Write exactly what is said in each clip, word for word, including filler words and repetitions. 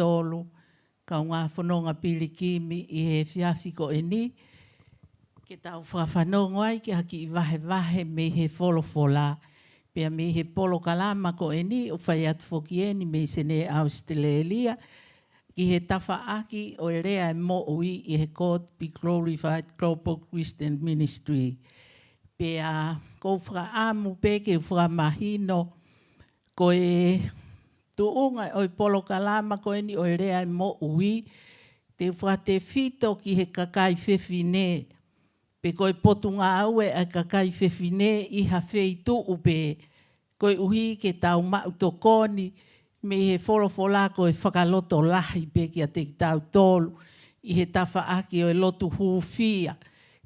kitautolu, kaungā fononga pilikimi ʻi he efiafi ko eni, ke tau fakafanongo ai ki ha kiʻi vahevahe mei he folofola. Pea mei he polokalama ko eni, ʻoku fai atu foki eni mei Senē ʻAositelēlia, ki he tafaʻaki ʻo e lea ʻo e moʻui ʻi he God Be Glorified Global Christian Ministry. Pea ʻoku ou fakaʻamu pē ke u fakamahino, ko e tuʻunga ʻo e polokalama ko eni ʻo e lea ʻo e moʻui, te u fakatefito ki he kakai fefine, pe ko e potungāue ʻa e kakai fefine ʻi ha feituʻu pē, koeʻuhi ke tau maʻu tokoni mei he folofola ko e fakalotolahi pē kiate kitautolu ʻi he tafaʻaki ʻo e lotu hūfia,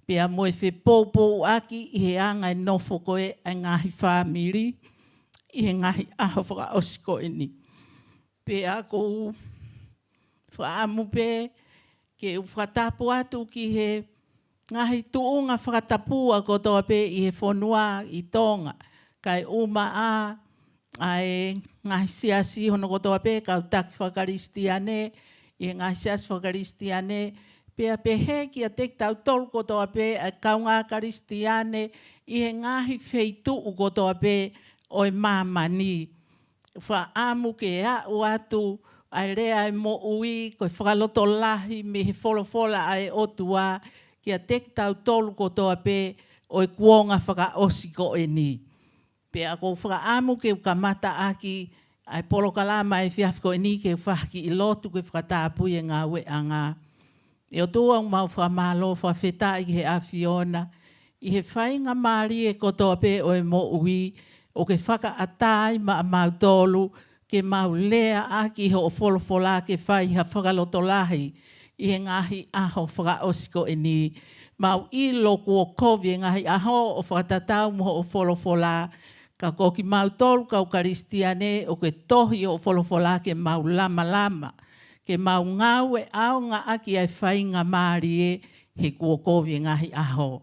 pea mo e fepoupouaki ʻi he anga e nofo ko ē ʻa e ngaahi fāmili ʻi he ngaahi ʻaho fakaʻosi ko eni. Pea ʻoku ou fakaʻamu pē ke u fakatapu atu ki he ngaahi tuʻunga fakatapua kotoa pē ʻi he fonua ʻi Tonga, kae ʻumaʻā ʻa e ngaahi siasi hono kotoa pē, kau taki fakakalisitiane ʻi he ngaahi siasi fakakalisitiane, pea pehē kiate kitautolu kotoa pē ʻa e kaungā kalisitiane ʻi he ngaahi feituʻu kotoa pē ʻo e māmani. Fakaʻamu ke aʻu atu ʻa e lea ʻo e moʻui, ko e fakalotolahi mei he folofola ʻa e ʻOtua kiate kitautolu kotoa pē ʻo e kuonga fakaʻosi ko eni. Pea ʻoku ou fakaʻamu ke u kamata ʻaki ʻa e polokalama ʻo e efiafi ko eni ke u fai ha kiʻi lotu ke fakatapui e ngāueʻanga. ʻE ʻOtua, ʻoku mau fakamālō fakafetaʻi ki he ʻAfiona ʻi he faingamālie kotoa pē ʻo e moʻui ʻoku ke fakaʻatā ai maʻamautolu ke mau lea ʻaki hoʻo folofola ke fai ha fakalotolahi ʻi he ngaahi ʻaho fakaʻosi ko eni. Mau ʻilo kuo kovi e ngaahi ʻaho ʻo fakatatau mo hoʻo folofola, ka ko kimautolu kau kalisitiane ʻoku ke tohi hoʻo folofola ke mau lamalama, ke mau ngāueʻaonga ʻaki ʻa e faingamālie he kuo kovi e ngaahi ʻaho.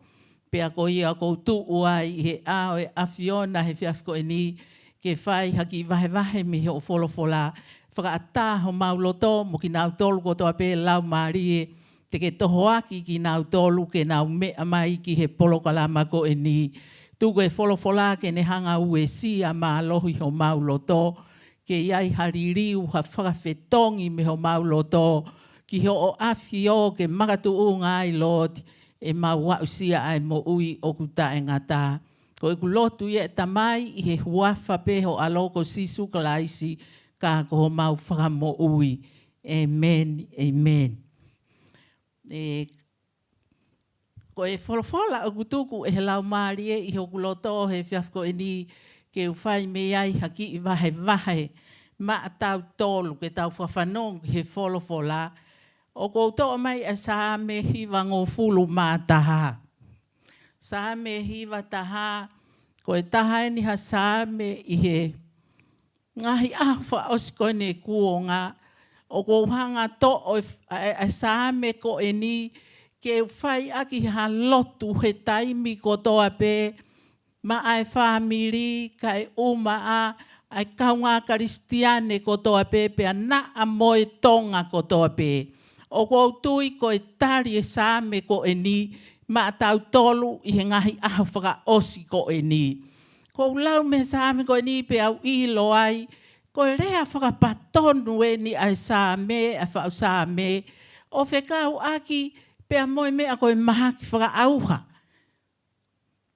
Pea ko ia ʻoku ou tuʻu ai ʻi he ʻao ʻo e ʻAfiona he efiafi ko eni ke fai ha kiʻi vahevahe mei hoʻo folofola, fakaʻatā homau loto mo kinautolu kotoa pē laumālie te ke tohoaki kinautolu ke nau meʻa mai ki he polokalama ko eni. Tuku e folofola ke ne hanga ʻo uesia mālohi homau loto, ke ʻi ai ha liliu, ha fakafetongi mei homau loto ki hoʻo ʻAfio ke makatuʻunga ai, Lord, ʻemau aʻusia ʻa e moʻui ʻoku taʻengata. Ko ʻeku lotu ia, ʻe Tamai, ʻi he huafa pē ho ʻAlo ko Sīsū Kalaisi, ka ko homau Fakamoʻui. ʻĒmeni, ʻēmeni. ʻE, ko e folofola ʻoku tuku ʻe he Laumālie ʻi hoku loto he efiafi ko eni ke u fai mei ai ha kiʻi vahevahe maʻatautolu ke tau fakafanongo ki he folofola, ʻoku ou toʻo mai ʻa e Saame hivangofulu mā taha. Saame hiva taha, ko e taha eni ha saame ʻi he ngaahi ʻaho fakaʻosi ko eni kuonga, ʻoku ou hanga ʻo toʻo e f-, ʻa e, ʻa e saame ko eni ke u fai ʻaki ha lotu he taimi kotoa pē, maʻa e fāmili kae ʻumaʻā ʻa e kaungā Kalisitiane kotoa pē, pea naʻa mo e Tonga kotoa pē. ʻOku ou tui ko e tali e saame ko eni maʻatautolu ʻi he ngaahi ʻaho fakaʻosi ko eni. ʻOku ou lau mei he saame ko eni pea u ʻilo ai, ko e lea fakapatonu eni ʻa e saame, ʻa e faʻu saame, ʻo fekauʻaki pea mo e meʻa ko e mahaki fakaʻauha.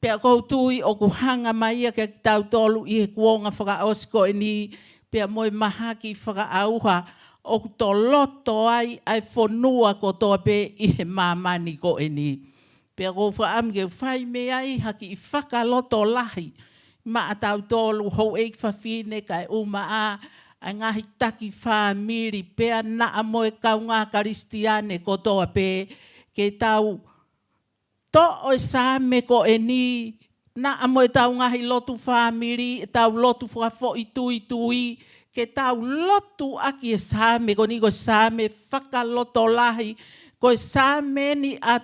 Pea ʻoku ou tui ʻoku hanga mai ia kiate kitautolu ʻi he kuonga fakaʻosi ko eni, pea mo e mahaki fakaʻauha ʻoku toloto ai ʻa e fonua kotoa pē ʻi he māmani ko eni. Pea ʻoku ou fakaʻamu ke u fai mei ai ha kiʻi fakalotolahi maʻatautolu, houʻeiki fafine kae ʻumaʻā ʻa e ngaahi taki fāmili, pea naʻa mo e kaungā Kalisitiane kotoa pē, ke tau toʻo e saame ko eni, naʻa mo ʻetau ngaahi lotu fāmili, ʻetau lotu fakafoʻituitui, ke tau lotu ʻaki e saame ko eni, ko e saame fakalotolahi, ko e saame eni ʻa,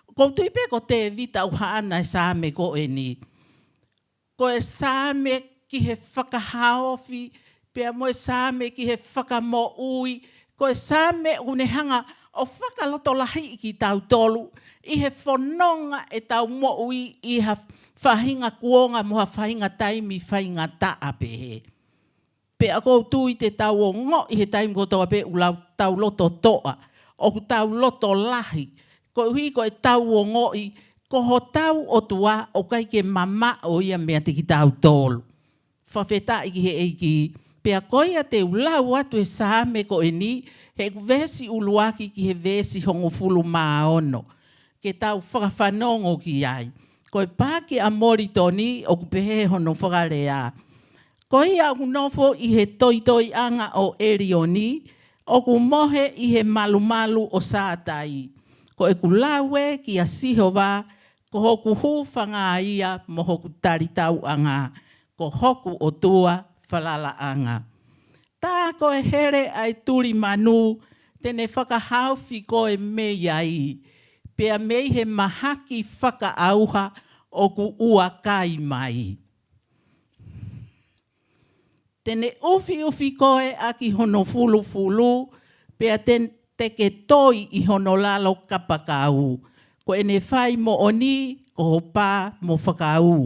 ʻoku ou tui pē ko Tēvita ʻoku haʻana e saame ko eni. Ko e saame ki he fakahaofi, pea mo e saame ki he fakamoʻui, Ko e Saame ʻoku ne hanga ʻo fakalotolahiʻi kitautolu ʻi he fononga ʻetau moʻui ʻi ha faʻahinga kuonga mo ha faʻahinga taimi faingataʻa pehē. Pea ʻoku ou tui te tau ongoʻi he taimi kotoa pē ʻoku lau tau loto toʻa, ʻoku tau loto lahi, koeʻuhi ko ʻetau ongoʻi ko hotau ʻOtua ʻoku ʻikai ke mamaʻo ia meiate kitautolu. Fakafetaʻi ki he ʻEiki. Pea ko ia te u lau atu e Saame ko eni, he ʻoku veesi ʻuluaki ki he veesi hongofulu mā ono. Ke tau fakafanongo ki ai. Ko e paaki ʻa Molitoni ʻoku pehē hono fakalea. Ko ia ʻoku nofo ʻi he toitoiʻanga ʻo ʻElioni, ʻoku mohe ʻi he malumalu ʻo Sātai. Ko ʻeku lau ē kia Sihova, ko hoku hūfanga ia mo hoku talitauʻanga, ko hoku ʻOtua falalaʻanga. Tā ko e hele ʻa e tuli manu, te ne fakahaofi koe mei ai, pea mei he mahaki fakaʻauha ʻoku ʻuakai mai. Te ne ʻufiʻufi koe ʻaki hono fulufulu, pea te, te ke toi ʻi hono lalo kapakau. Ko ʻene fai moʻoni, ko ho pā mo fakaū.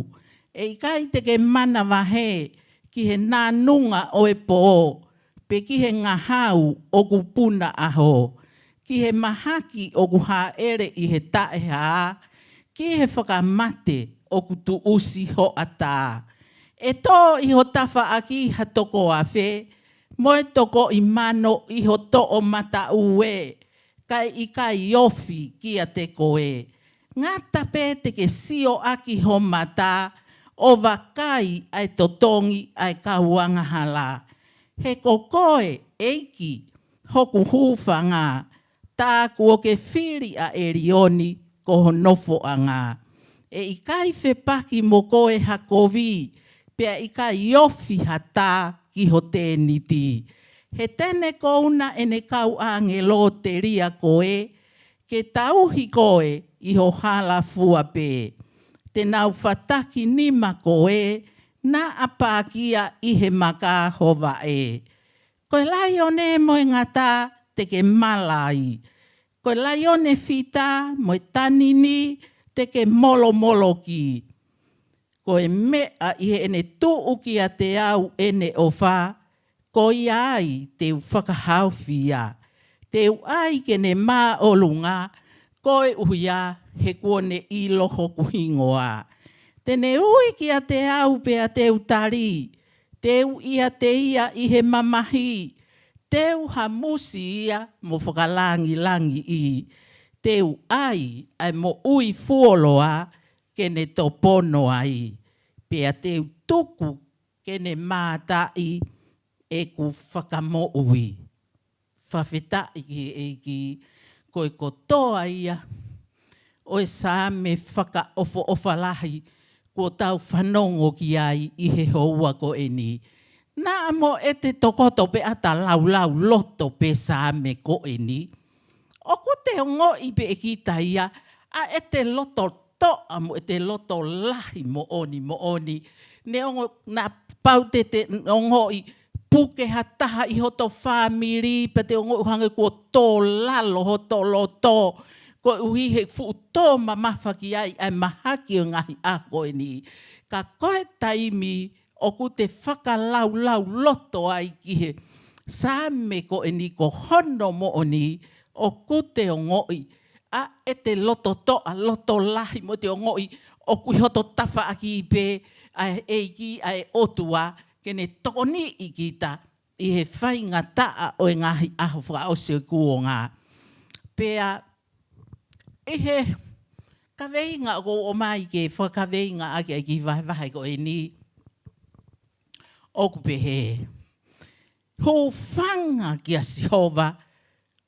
ʻE ʻikai te ke manavahē ki he nānunga ʻo e pō, pe ki he ngahau ʻoku puna ʻaho, ki he mahaki ʻoku hāʻele ʻi he taʻehā, ki he fakamate ʻoku tuʻusi hoʻatā. ʻE tō ʻi ho tafaʻaki ha toko afe, mo e toko ʻi mano ʻi ho toʻomataʻu ē, kae ʻikai ofi kiate koe. Ngata pē te ke sio ʻaki ho mata, ʻo vakai ʻa e totongi ʻa e kau angahala. He ko koe, ʻEiki, hoku hūfanga, tā kuo ke fili ʻa ʻElioni ko ho nofoʻanga. ʻE ʻikai fepaki mo koe ha kovi, pea ʻikai ofi ha tā ki ho tēniti. He te ne kouna ʻene kau ʻāngelo telia koe, ke tauhi koe ʻi ho hala fua pē. Te nau fataki nima koe, naʻa pākia ʻi he maka ho vaʻe. Ko e laione mo e ngata te ke mala ai. Ko e laione fita mo e tanini te ke molomoloki. Ko e meʻa ʻi heʻene tuʻu kiate au ʻene ʻofa, ko ia ai te u fakahaofi ia. Te u ʻai ke ne māʻolunga, koeʻuhi he kuo ne ʻilo hoku hingoa. Te ne ui kiate au pea te u tali, te u ʻiate ia ʻi he mamahi, te u hamusi ia mo fakalangilangiʻi, te u ʻai ʻa e moʻui fuoloa ke ne topono ai, pea te u tuku ke ne mātaʻi ʻeku fakamoʻui. Fakafetaʻi ki he ʻEiki, ko e kotoa ia ʻo e Saame fakaʻofoʻofa lahi kuo tau fanongo ki ai ʻi he houa ko eni. Naʻa mo ʻete tokoto pē ʻata laulau loto pē Saame ko eni. ʻOku te ongoʻi pē ʻe kita ia ʻa ʻete loto toʻa mo ʻete loto lahi moʻoni moʻoni. Neongo naʻa pau te te ongoʻi puke ha taha ʻi hoto fāmili, pea te ongoʻi hangē kuo tō lalo hoto loto. Koeʻuhi he fuʻu tō mamafa ki ai ʻa e mahaki ʻo e ngaahi ʻaho ko eni. Ka ko e taimi ʻoku te fakalaulau loto ai ki he Saame ko eni ko hono moʻoni, ʻoku te ongoʻi ʻa ʻete loto toʻa, loto lahi mo te ongoʻi ʻoku ʻi hoto tafaʻaki pē ʻa e ʻEiki, ʻa e ʻOtua, ke ne tokoniʻi kita ʻi he faingataʻa ʻo e ngaahi ʻaho fakaʻosi ʻo e kuonga. Pea ʻi he kaveinga ʻoku ou ʻomai ke fakakaveinga ʻaki ʻa e kiʻi vahevahe ko eni, ʻoku pehē: Hūfanga kia Sihova,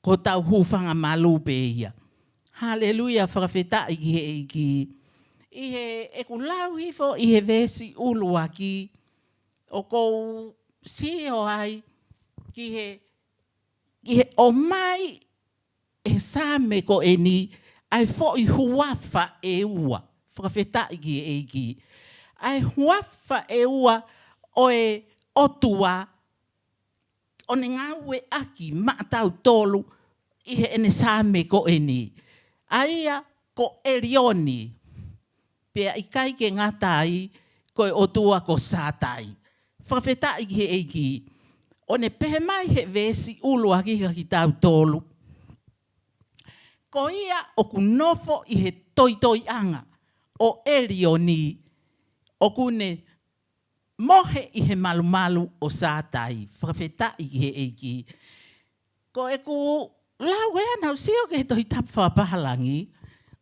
ko hotau hūfanga malū pē ia. Haleluia, fakafetaʻi ki he ʻEiki. ʻI heʻeku lau hifo ʻi he veesi ʻuluaki, ʻoku ou sio ai ki he, ki he ʻomai ʻe he Saame ko eni ʻa e foʻi huafa ʻe ua. Fakafetaʻi ki he ʻEiki. ʻA e huafa ʻe ua ʻo e ʻOtua, ʻo ne ngāueʻaki maʻatautolu ʻi heʻene Saame ko eni. ʻA ia ko ʻElioni, pea ʻikai ke ngata ai ko e ʻotua ko Sātai. Fakafetaʻi ki he ʻEiki. ʻO ne pehē mai he veesi ʻuluaki kia kitautolu. Ko ia ʻoku nofo ʻi he toitoiʻanga ʻo ʻElioni, ʻoku ne mohe ʻi he malumalu ʻo Sātai. Fakafetaʻi ki he ʻEiki. Ko ʻeku lau ē naʻa ku sio ki he Tohi Tapu fakapālangi,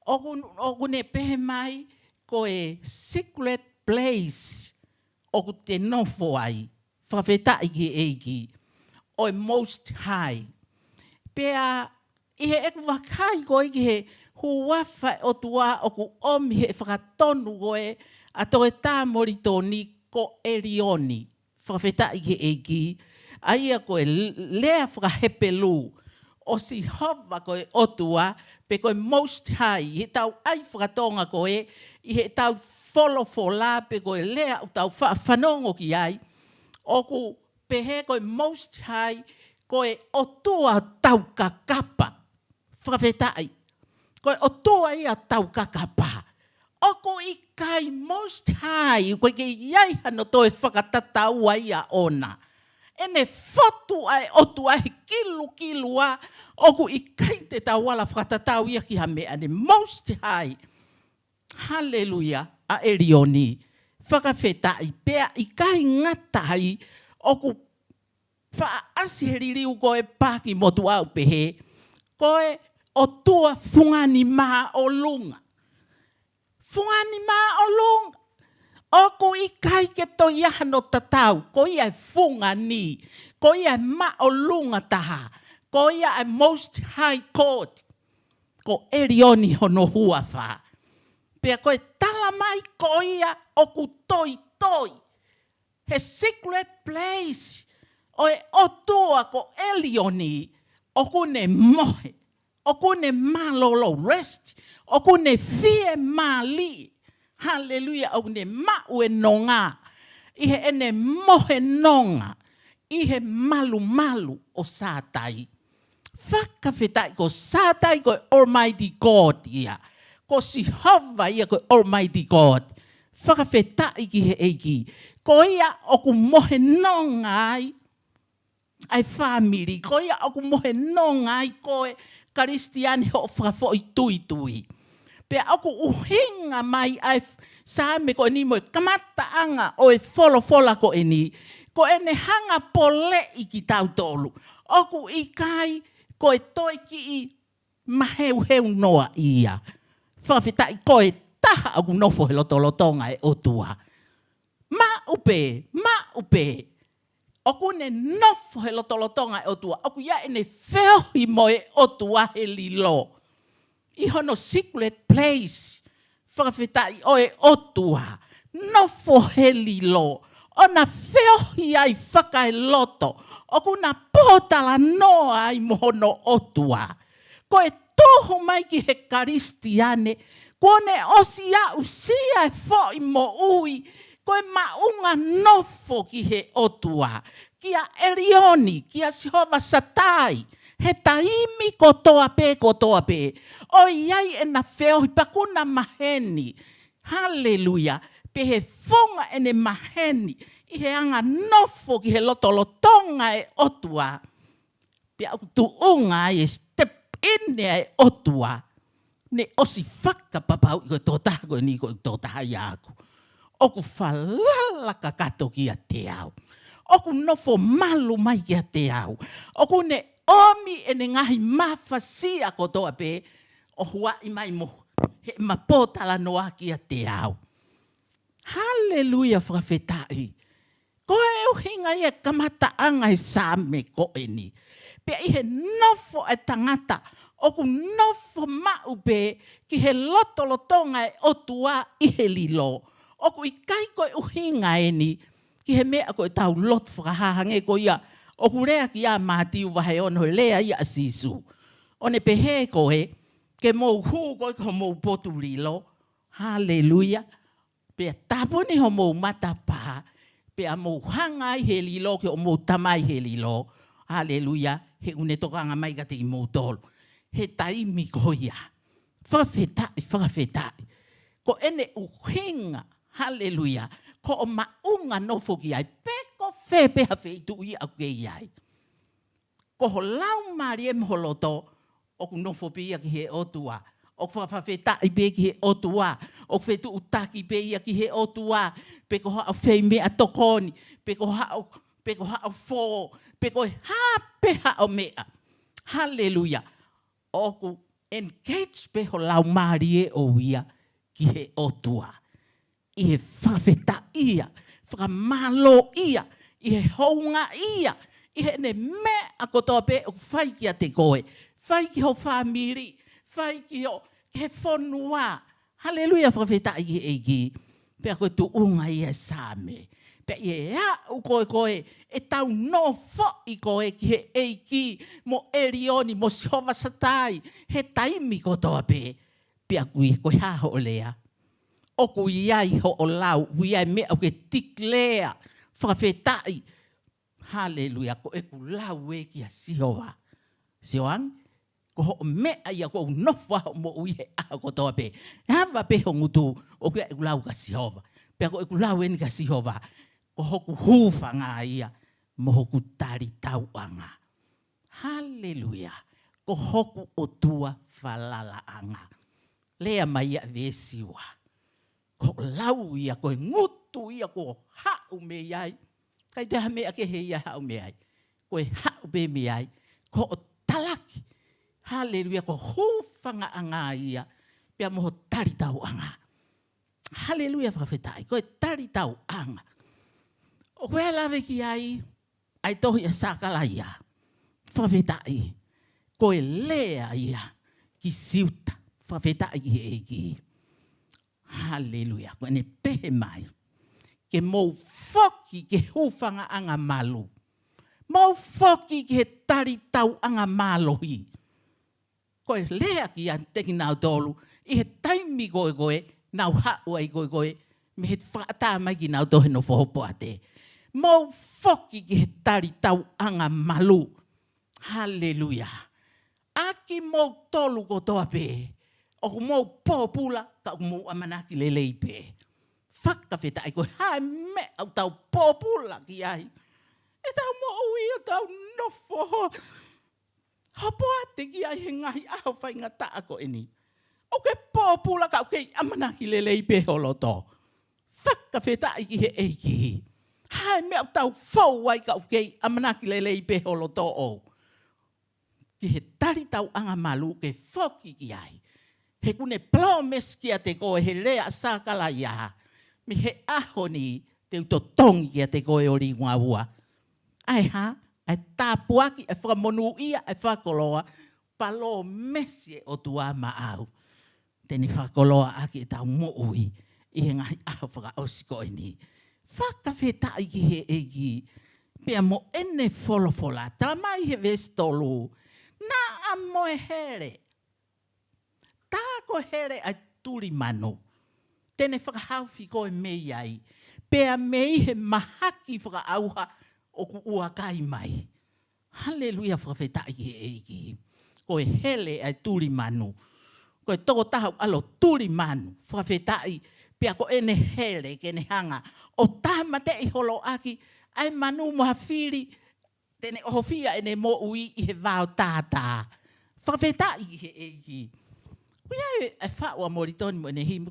ʻoku, ʻoku ne pehē mai ko e secret place ʻoku te nofo ai. Fakafetaʻi ki he ʻEiki. ʻO e Most High. Pea ʻi heʻeku vakai ko ē ki he huafa ʻo e ʻOtua ʻoku ʻomi he fakatonu ko ē ʻa Toʻetā Molitoni ko ʻElioni. Fakafetaʻi ki he ʻEiki. ʻA ia ko e lea fakaHepelū ʻo Sihova ko e ʻOtua, pe ko e Most High, heʻetau ʻai fakatonga ko ē ʻi heʻetau folofola pe ko e lea ʻoku tau faʻa fanongo ki ai, ʻoku pehē ko e Most High, ko e ʻOtua taukakapa. Fakafetaʻi. Ko e ʻOtua ia taukakapa. ʻOku ʻikai Most High, ʻoku ʻikai ke ʻi ai hano toe fakatatau ia ʻona. ʻEne fotu ʻa e ʻOtua he kilukilua, ʻoku ʻikai te tau ala fakatatau ia ki ha meʻa, ʻene Most High. Haleluia, ʻa ʻElioni. Fakafetaʻi, pea ʻikai ngata ai, ʻoku faʻa ʻasi he liliu ko ē paaki motuʻa ʻo pehē, ko e ʻOtua fungani māʻolunga. Fungani māʻolunga. ʻOku ʻikai ke toe ʻi ai hano tatau, ko ia e fungani, ko ia e māʻolunga taha, ko ia e Most High God, ko ʻElioni hono huafa. Pea ko e tala mai ko ia ʻoku toitoi he secret place ʻo e ʻOtua ko ʻElioni, ʻoku ne mohe, ʻoku ne mālōlō, rest, ʻoku ne fiemālie. Haleluia, ʻoku ne maʻu e nonga ʻi heʻene mohe nonga ʻi he malumalu ʻo Sātai. Fakafetaʻi, ko Sātai ko e Almighty God ia. Ko Sihova ia ko e Almighty God. Fakafetaʻi ki he ʻEiki. Ko ia ʻoku mohe nonga ai ʻa e fāmili. Ko ia ʻoku mohe nonga ai koe Kalisitiane hoʻo fakafoʻituitui. Pea ʻoku ʻuhinga mai ʻa e f-, Saame ko eni mo e kamataʻanga ʻo e folofola ko eni, ko ʻene hanga poleʻi kitautolu. ʻOku ʻikai ko e toe kiʻi maheuheu noa ia. Fakafetaʻi, ko e taha ʻoku nofo he lotolotonga e ʻOtua. Maʻu pē, maʻu pē. ʻOku ne nofo he lotolotonga e ʻOtua. ʻOku ʻi ai ʻene feohi mo e ʻOtua he lilo. ʻI hono secret place. Fakafetaʻi, ʻo e ʻOtua. Nofo he lilo. ʻO na feohi ai fakaeloto. ʻOku na pōtalanoa ai mo hono ʻOtua. Ko e tuhu mai ki he Kalisitiane, kuo ne ʻosi aʻusia e foʻi moʻui, ko e maʻunga nofo ki he ʻOtua, kia ʻElioni, kia Sihova Sātai, he taimi kotoa pē, kotoa pē. ʻOku ʻi ai ʻena feohi pea ʻoku na maheni. Haleluia. Pea he funga ʻene maheni ʻi he anga nofo ki he lotolotonga e ʻOtua. Pea ʻoku tuʻunga ai e step in ʻa e ʻOtua. Ne ʻosi fakapapauʻi ko e tokotaha ko eni ko e tokotaha ia ʻaʻaku. ʻOku falala kakato kiate au. ʻOku nofo malu mai kiate au. ʻOku ne ʻomi ʻene ngaahi mafasia kotoa pē ʻo huaʻi mai mo heʻema pōtalanoa kiate au. Haleluia, fakafetaʻi. Ko e ʻuhinga ia e kamataʻanga e Saame ko eni. Pea ʻi he nofo e tangata, ʻoku nofo maʻu pē ki he lotolotonga e ʻOtua ʻi he lilo. ʻOku ʻikai ko e ʻuhinga eni ki he meʻa ko ʻetau lotu fakahā hangē ko ia ʻoku lea ki ai Mātiu vahe ono, he lea ia ʻa Sīsū. ʻO ne pehē ko ē, ke mou hū ko ē ki homou potu lilo. Haleluia. Pea tāpuni homou matapā, pea mou hanga ai he lilo ki hoʻomou Tamai he lilo, Haleluia. He ʻoku ne tokanga mai kiate kimoutolu he taimi ko ia. Fakafetaʻi, fakafetaʻi. Ko ʻene ʻuhinga, haleluia, ko hoʻo maʻunga nofo ki ai, pe ko fē pē ha feituʻu ʻoku ke ʻi ai. Ko ho laumālie mo ho loto, ʻoku nofo pē ia ki he ʻOtua. ʻOku fakafetaʻi pē ki he ʻOtua. ʻOku fetuʻutaki pē ia ki he ʻOtua. Pe ko haʻo fai meʻatokoni. Pe ko haʻo, pe ko haʻo fō. Pe ko e hā pē haʻo meʻa. Haleluia. ʻOku engage pē ho laumālie ʻoʻou ia ki he ʻOtua. ʻI he fakafetaʻia, fakamālōʻia, ʻi he houngaʻia, ʻi heʻene meʻa kotoa pē ʻoku fai kiate koe, fai ki ho fāmili, fai ki ho, ki he fonua. Haleluia, fakafetaʻi ki he ʻEiki. Pea ko e tuʻunga ia e Saame. Pea ʻi he aʻu ko ē ko ē, ʻe tau nofoʻi koe ki he ʻEiki, mo ʻElioni, mo Sihova Satai, he taimi kotoa pē. Pea ʻoku ʻi ai, ko e hā hoʻo lea. ʻOku ʻi ai hoʻo lau, ʻoku ʻi ai e meʻa ʻoku ke declare, fakafetaʻi. Haleluia, ko ʻeku lau ē kia Sihova. Sio ange, ko hoʻo meʻa ia ʻoku nofo ai hoʻo moʻui he ʻaho kotoa pē. Ava pē ho ngutu, ʻoku ʻi ai ʻeku lau kia Sihova. Pea ko ʻeku lau eni kia Sihova, ko hoku hūfanga ia, mo hoku talitauʻanga. Haleluia. Ko hoku ʻOtua falalaʻanga. Lea mai ia veesi ua. Ko hoʻo lau ia, ko e ngutu ia ʻoku haʻu mei ai. ʻIkai toe ha meʻa kehe ia haʻu mei ai. Ko e haʻu pē mei ai. Ko hoʻo talaki. Haleluia. Ko e hūfangaʻanga ia. Pea mo ho talitauʻanga. Haleluia, fakafetaʻi. Ko e talitauʻanga. ʻOku ou lave ki ai, ʻa e tohi ʻa Sakalaia. Fakafetaʻi. Ko e lea ia ki Siuta. Fakafetaʻi ki he ʻEiki. Haleluia. Ko ʻene pehē mai. Ke mou foki ki he hūfangaʻanga malu. Mou foki ki he talitauʻanga mālohi. Ko e lea kiate kinautolu, ʻi he taimi ko ē ko ē, naʻa nau haʻu ai ko ē ko ē, mei he fakaʻatā mai kinautolu he nofo hopoate. Mou foki ki he talitauʻanga malu. Haleluia. ʻA kimoutolu kotoa pē, ʻoku mou pōpula, ka ʻoku mou ʻamanaki lelei pē. Fakafetaʻi, ko e hā e meʻa ʻoku tau pōpula ki ai. ʻEtau moʻui, ʻetau nofo hopoate ki ai he ngaahi ʻaho faingataʻa ko eni. ʻOku ke pōpula ka ʻoku kei ʻamanaki lelei pē ho loto. Fakafetaʻi ki he ʻEiki. Hā e meʻa ʻoku tau fou ai ka ʻoku kei ʻamanaki lelei pē ho loto ʻoʻou. Ki he talitauʻanga malu ke foki ki ai. He ʻoku ne palōmesi kiate koe he lea ʻa Sakalaia. Mei he ʻaho ni te u totongi kiate koe ʻo liunga ua. ʻA e hā, ʻa e tāpuaki, ʻa e fakamonūʻia, ʻa e fakakoloa, palōmesi ʻa e ʻOtua maʻau. Te ne fakakoloaʻaki ʻetau moʻui ʻi he ngaahi ʻaho fakaʻosi ko eni. Fakafetaʻi ki he ʻEiki, pea mo ʻene folofola. Tala mai he veesi tolu, naʻa mo e hele. Tā ko e hele ʻa e tuli manu. Te ne fakahaofi koe mei ai. Pea mei he mahaki fakaʻauha ʻoku ʻuakai mai. Haleluia, fakafetaʻi ki he ʻEiki. Ko e hele ʻa e tuli manu. Ko e tokotaha ʻoku ʻalu ʻo tuli manu. Fakafetaʻi, pea ko ʻene hele ke ne hanga ʻo tāmateʻi holoʻaki ʻa e manu mo ha fili te ne ʻohofia ʻene moʻui ʻi he vao tātā. Fakafetaʻi ki he ʻEiki. ʻOku ʻi ai e faʻu ʻa Molitoni mo ʻene himi.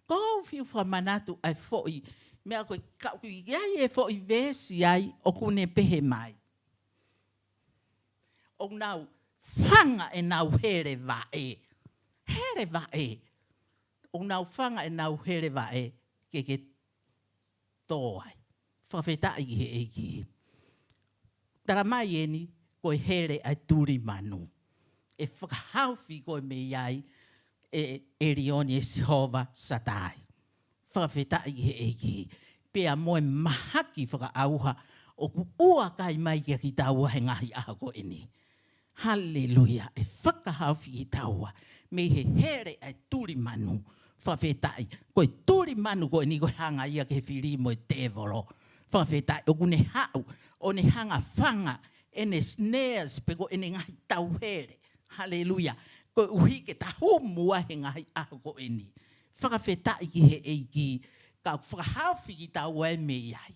ʻOku ou fiu fakamanatu ʻa e foʻi meʻa ko ē ka ʻoku ʻi ai e foʻi veesi ai ʻoku ne pehē mai. ʻOku nau fanga ʻenau hele vaʻe. Hele vaʻe. ʻOku nau fanga ʻenau hele vaʻe ke ke tō ai. Fakafetaʻi ki he ʻEiki. Tala mai eni, ko e hele ʻa e tuli manu. ʻE fakahaofi koe mei ai ʻe ʻElioni, ʻe Sihova Satai. Fakafetaʻi ki he ʻEiki. Pea mo e mahaki fakaʻauha ʻoku ʻuakai mai kia kitaua he ngaahi ʻaho ko eni. Haleluia. ʻE fakahaofi kitaua mei he hele ʻa e tuli manu. Fakafetaʻi. Ko e tuli manu ko eni ko e hanga ia ki he fili mo e tēvolo. Fakafetaʻi. ʻOku ne haʻu ʻo ne hanga fanga ʻene snares pe ko ʻene ngaahi tauhele. Haleluia. Koeʻuhi ke ta humu ai he ngaahi ʻaho ko eni. Fakafetaʻi ki he ʻEiki, ka ʻoku fakahaofi kitaua mei ai.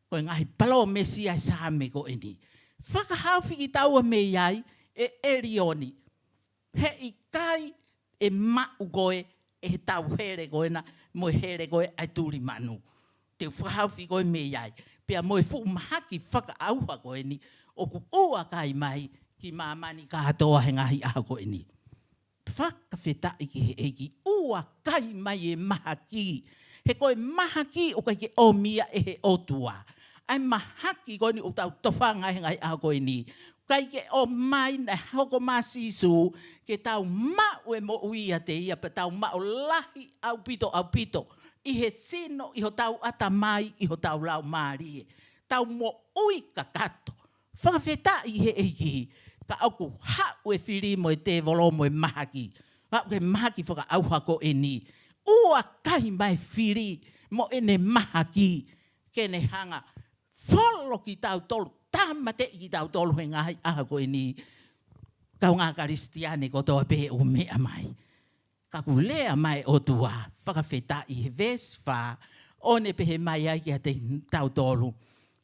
Ko e ngaahi palōmesi ʻa e Saame ko eni. Fakahaofi kitaua mei ai, ʻe ʻElioni. He ʻikai ʻe maʻu koe ʻe he tauhele ko ena, mo e hele ko ē ʻa e tuli manu. Te u fakahaofi koe mei ai. Pea mo e fuʻu mahaki fakaʻauha ko eni, ʻoku ʻuakai mai ki māmani kātoa he ngaahi ʻaho ko eni. Fakafetaʻi ki he ʻEiki, ʻuakai mai e mahaki. He ko e mahaki ʻoku ʻikai ke ʻomi ia ʻe he ʻOtua. ʻA e mahaki ko eni ʻoku tau tofanga he ngaahi ʻaho ko eni. ʻIkai ke ʻomai, naʻe hoko mai Sīsū ke tau maʻu e moʻui ʻiate ia, pea tau maʻu lahi ʻaupito, ʻaupito. ʻI he sino, ʻi hotau ʻatamai, ʻi hotau laumālie. Tau moʻui kakato. Fakafetaʻi he ʻEiki, ka ʻoku haʻu e fili mo e tēvolo mo e mahaki. Haʻu he mahaki fakaʻauha ko eni. ʻUakai mai e fili mo ʻene mahaki ke ne hanga folo kitautolu, tāmateʻi kitautolu he ngaahi ʻaho ko eni. Kaungā Kalisitiane kotoa pē ʻoku meʻa mai. Ka ʻoku lea mai ʻOtua, fakafetaʻi he veesi fā, ʻo ne pehē mai ai kiate kitautolu,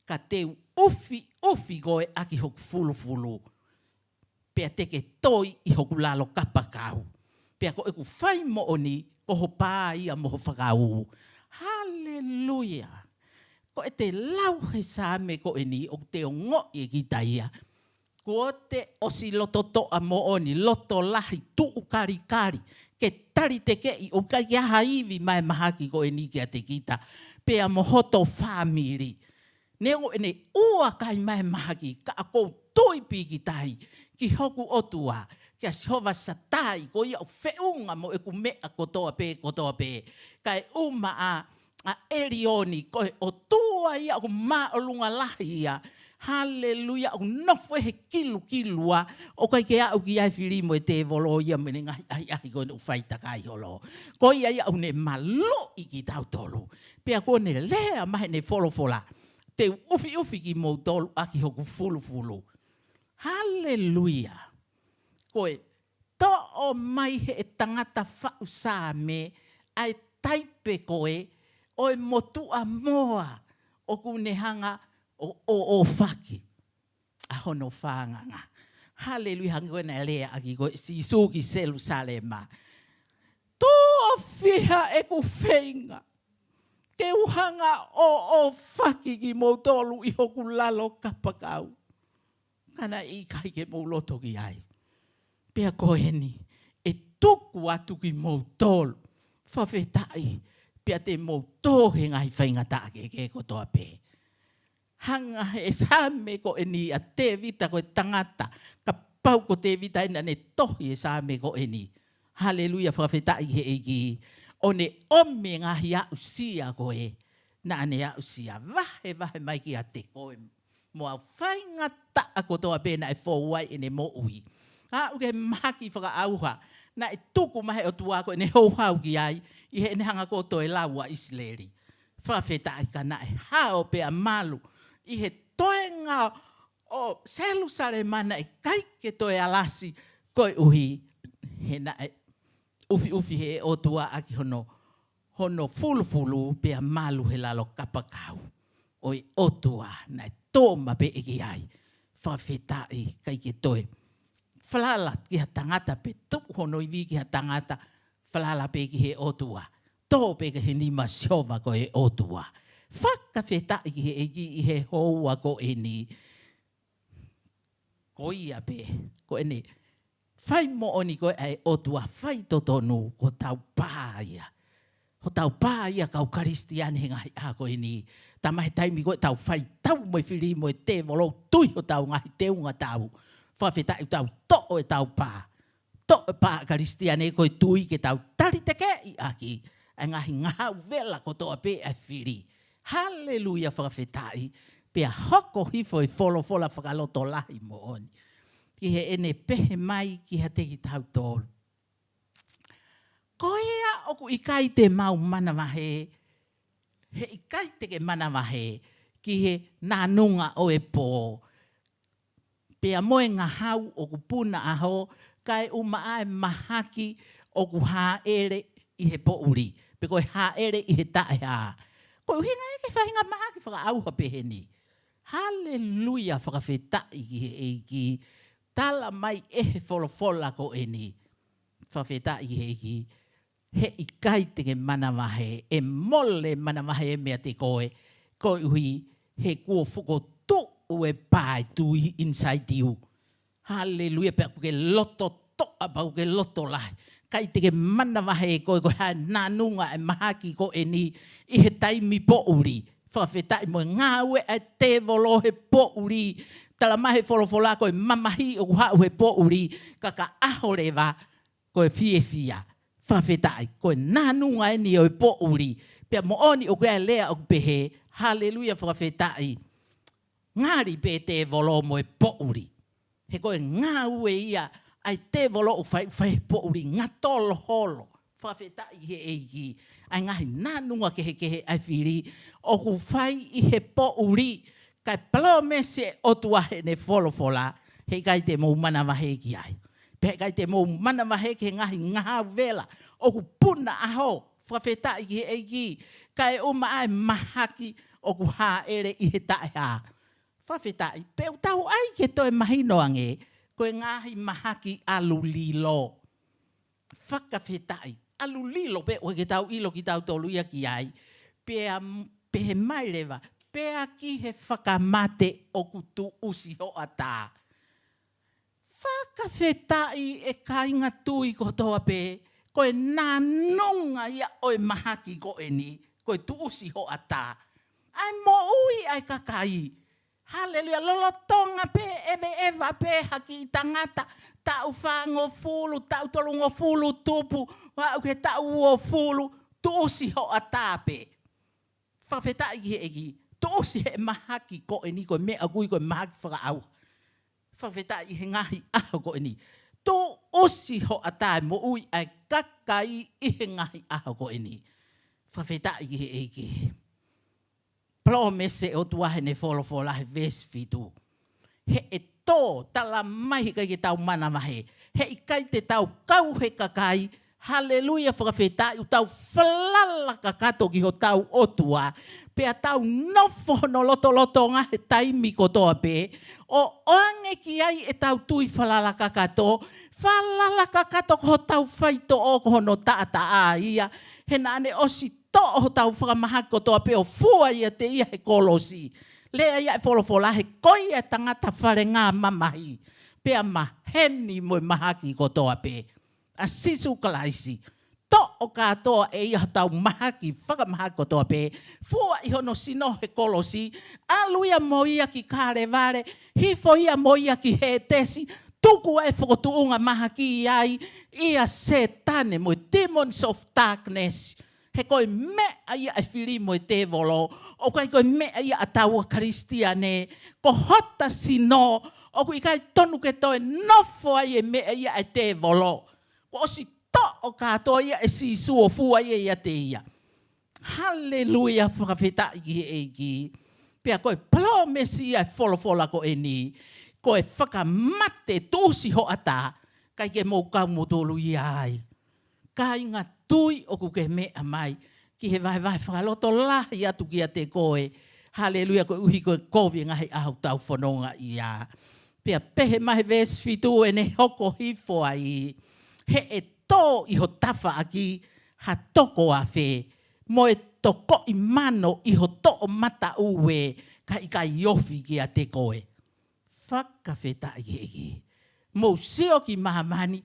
ka te u ʻufiʻufi koe ʻaki hoku fulufulu. Pea te ke toi ʻi hoku lalo kapakau. Pea ko ʻeku fai moʻoni, ko ho pā ia mo ho fakaū. Haleluia. Ko e te lau he Saame ko eni ʻoku te ongoʻi ʻe kita ia. Kuo te ʻosi loto toʻa moʻoni, loto lahi, tuʻu kalikali, ke tali tekeʻi ʻoku ʻikai ke ʻi ai ha ivi mei he mahaki ko eni kiate kita. Pea mo hoto fāmili. Neongo ʻene ʻuakai mai e mahaki, ka ʻoku ou tui pīkitai ki hoku ʻOtua, kia Sihova Satai, ko ia ʻoku feʻunga mo ʻeku meʻa kotoa pē, kotoa pē. Kae ʻumaʻā ʻa ʻElioni, ko e ʻOtua ia ʻoku māʻolunga lahi ia. Haleluia, ʻoku nofo he kilukilua, ʻoku ʻikai ke aʻu ki ai e fili mo e tēvolo ia mo ʻene ngaahi ʻahiʻahi ko ʻene ʻoku faitakai holo. Ko ia ia ʻoku ne maluʻi kitautolu. Pea kuo ne lea mai heʻene folofola, te u ʻufiʻufi kimoutolu ʻaki hoku fulufulu. Haleluia. Ko e toʻo mai he tangata faʻu Saame ʻa e taipe ko ē ʻo e motuʻa moa ʻoku ne hanga ʻo, ʻo, ʻo faki ʻa hono fānganga. Haleluia, hangē ko ē naʻe lea ʻaki ko ē Sīsū ki Selusalema. Tuʻo fiha ʻeku feinga ke u hanga ʻo, ʻo faki kimoutolu ʻi hoku lalo kapakau. Ka naʻe ʻikai ke mou loto ki ai. Pea ko eni, ʻe tuku atu kimoutolu. Fakafetaʻi, pea te mou tō he ngaahi faingataʻa kehekehe kotoa pē. Hanga he Saame ko eni ʻa Tēvita ko e tangata. Kapau ko Tēvita ena naʻa ne tohi e Saame ko eni. Haleluia, fakafetaʻi he ʻEiki. ʻO ne ʻomi e ngaahi aʻusia ko ē naʻa ne aʻusia. Vahevahe mai kiate koe mo au faingataʻa kotoa pē naʻe fou ai ʻene moʻui. Aʻu ki he mahaki fakaʻauha, naʻe tuku mai he ʻOtua ko ʻene houhau ki ai, ʻi heʻene hanga ko ē ʻo toe lau ʻa ʻIsileli. Fakafetaʻi ka naʻe hao pea malu, ʻi he toenga ʻo Selusalema naʻe ʻikai ke toe alasi koeʻuhi, he naʻe ʻufiʻufi he ʻOtua ʻaki hono, hono fulufulu pea malu he lalo kapakau ʻo e ʻOtua naʻe tō mapeʻe ki ai. Fakafetaʻi, ʻikai ke toe falala ki ha tangata pe tuku hono ivi ki ha tangata, falala pē ki he ʻOtua. Tō pē ki he nima ʻo Sihova ko e ʻOtua. Fakafetaʻi ki he ʻEiki ʻi he houa ko eni. Ko ia pē, ko ʻene fai moʻoni ko ē ʻa e ʻOtua faitotonu, ko hotau pā ia. Hotau pā ia kau Kalisitiane he ngaahi ʻaho ko eni. Talamai he taimi ko ē ʻoku tau faitau mo e fili mo e tēvolo, tui hotau ngaahi teunga tau. Fakafetaʻi ʻoku tau toʻo ʻetau pā. Toʻo e pā Kalisitiane ko e tui ke tau tali tekeʻi ʻaki ʻa e ngaahi ngahau vela kotoa pē ʻa e fili. Haleluia, fakafetaʻi. Pea hoko hifo e folofola fakalotolahi moʻoni ki heʻene pehē mai kiate kitautolu. Ko ia ʻoku ʻikai te mau manavahē, he ʻikai te ke manavahē ki he nānunga ʻo e pō. pea mo e ngahau ʻoku puna ʻaho, kae ʻumaʻā e mahaki ʻoku hāʻele ʻi he poʻuli, pe ko e hāʻele ʻi he taʻehā. Ko e ʻuhinga ia ki he faʻahinga mahaki fakaʻauha pehē ni. Haleluia, fakafetaʻi ki he ʻEiki. Tala mai ʻe he folofola ko eni. Fakafetaʻi ki he ʻEiki. Heʻikai te ke manavahē, ʻe mole manavahē meiate koe, koeʻuhi he kuo fokotuʻu e pā ʻo e tui inside you. Haleluia, pea ʻoku ke loto toʻa, pea ʻoku ke loto lahi. ʻIkai te ke manavahē koe, ko e hā e nānunga e mahaki ko eni ʻi he taimi poʻuli. Fakafetaʻi, mo e ngāue ʻa e tēvolo he poʻuli. Tala mai he folofola ko e mamahi ʻoku haʻu he poʻuli, ka ka ʻaho leva, ko e fiefia. Fakafetaʻi, ko e nānunga eni ʻo e poʻuli. Pea moʻoni ʻoku ʻi ai e lea ʻoku pehē, haleluia, fakafetaʻi. Ngali pē tēvolo mo e poʻuli. He ko e ngāue ia ʻa e tēvolo ʻoku fai, fai he poʻuli, ngatoloholo. Fakafetaʻi ki he ʻEiki. ʻA e ngaahi nānunga kehekehe ʻa e fili ʻoku fai ʻi he poʻuli. Kae palōmesi e ʻOtua heʻene folofola, heʻikai te mou manavahē ki ai. Pea heʻikai te mou manavahē ki he ngaahi ngahau vela ʻoku puna ʻaho. Fakafetaʻi ki he ʻEiki. Kae ʻumaʻā e mahaki ʻoku hāʻele ʻi he taʻehā. Fakafetaʻi, pea ʻoku tau ʻai ke toe mahino ange, ko e ngaahi mahaki ʻalu lilo. Fakafetaʻi, ʻalu lilo pē ʻoku ʻikai ke tau ʻilo kitautolu ia ki ai. Pea m-, pehē mai leva, pea ki he fakamate ʻoku tuʻusi hoʻatā. Fakafetaʻi e kāinga tui kotoa pē, ko e nānunga ia ʻo e mahaki ko eni, ko e tuʻusi hoʻatā. ʻA e moʻui ʻa e kakai. Haleluia, lolotonga pē ʻeveʻeva pē ha kiʻi tangata, taʻu fāngofulu, taʻu tolungofulu tupu, aʻu ki he taʻu uofulu, tuʻusi hoʻatā pē. Fakafetaʻi ki he ʻEiki, tuʻusi he mahaki ko eni, ko e meʻa ʻoku ui ko e mahaki fakaʻauha. Fakafetaʻi he ngaahi ʻaho ko eni. Tuʻusi hoʻatā e moʻui ʻa e kakai ʻi he ngaahi ʻaho ko eni. Fakafetaʻi ki he ʻEiki. Palōmesi e ʻOtua heʻene folofola he veesi fitu. Heʻetō, tala mai heʻikai ke tau manavahē. Heʻikai te tau kau he kakai. Haleluia, fakafetaʻi, ʻoku tau falala kakato ki hotau ʻOtua. Pea tau nofo hono lotolotonga he taimi kotoa pē. ʻO ʻoange ki ai ʻetau tui falala kakato. Falala kakato ko hotau faitoʻo ko hono taʻataʻa ia. He naʻa ne ʻosi toʻo hotau fakamahaki kotoa pē ʻo fua ʻiate ia he kolosi. Lea ia e folofola he ko ia e tangata falenga mamahi. Pea maheni mo e mahaki kotoa pē. ʻA Sīsū Kalaisi. Toʻo kātoa ʻe ia hotau mahaki, fakamahaki kotoa pē. Fua ʻi hono sino he kolosi. ʻAlu ia mo ia ki Kalevale. Hifo ia mo ia ki Hētesi. Tuku ʻa e fokotuʻunga mahaki ai ʻia Sētane mo e demons of darkness. He ko e meʻa ia e fili mo e tēvolo, ʻoku ʻikai ko e meʻa ia ʻa taua Kalisitiane, ko hota sino, ʻoku ʻikai tonu ke toe nofo ai e meʻa ia e tēvolo. Kuo ʻosi toʻo kātoa ia ʻe Sīsū ʻo fua ia ʻiate ia. Haleluia, fakafetaʻi ki he ʻEiki. Pea ko e palōmesi ia e folofola ko eni, ko e fakamate tuʻusi hoʻatā, ʻikai ke mou kau moutolu ia ai. Kāinga tui ʻoku ke meʻa mai ki he vahevahe fakalotolahi atu kiate koe. Haleluia, koeʻuhi ko e kovi e ngaahi ʻaho ʻoku tau fononga ia. Pea pehē mai he veesi fitu ʻene hoko hifo ai. Heʻetō ʻi ho tafaʻaki ha toko afe, mo e toko ʻi mano ʻi ho toʻomataʻu ē, ka ʻikai ofi kiate koe. Fakafetaʻi ki he ʻEiki. Mou sio ki māmani,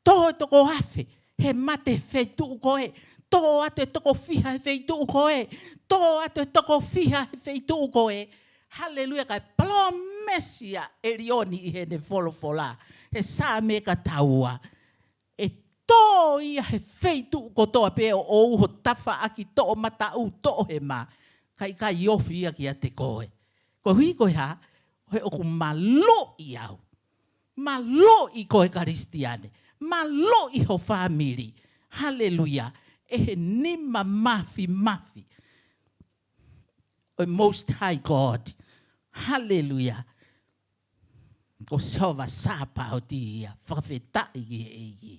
tō e toko afe, he mate he feituʻu ko ē, tō atu e toko fiha he feituʻu ko ē, tō atu e toko fiha he feituʻu ko ē. Haleluia, kae palōmesi ʻa ʻElioni ʻi heʻene folofola, he Saame ka taua. ʻE tō ia he feituʻu kotoa pē ʻo ʻoʻou ho tafaʻaki toʻomataʻu toʻohema, ka ʻikai ofi ia kiate koe. Koeʻuhi ko e hā, he ʻoku maluʻi au. Maluʻi koe Kalisitiane. Maluʻi ho fāmili. Haleluia. ʻE he nima mafimafi ʻo e Most High God. Haleluia. Ko Sihova Sāpaoti ia, fakafetaʻi ki he ʻEiki.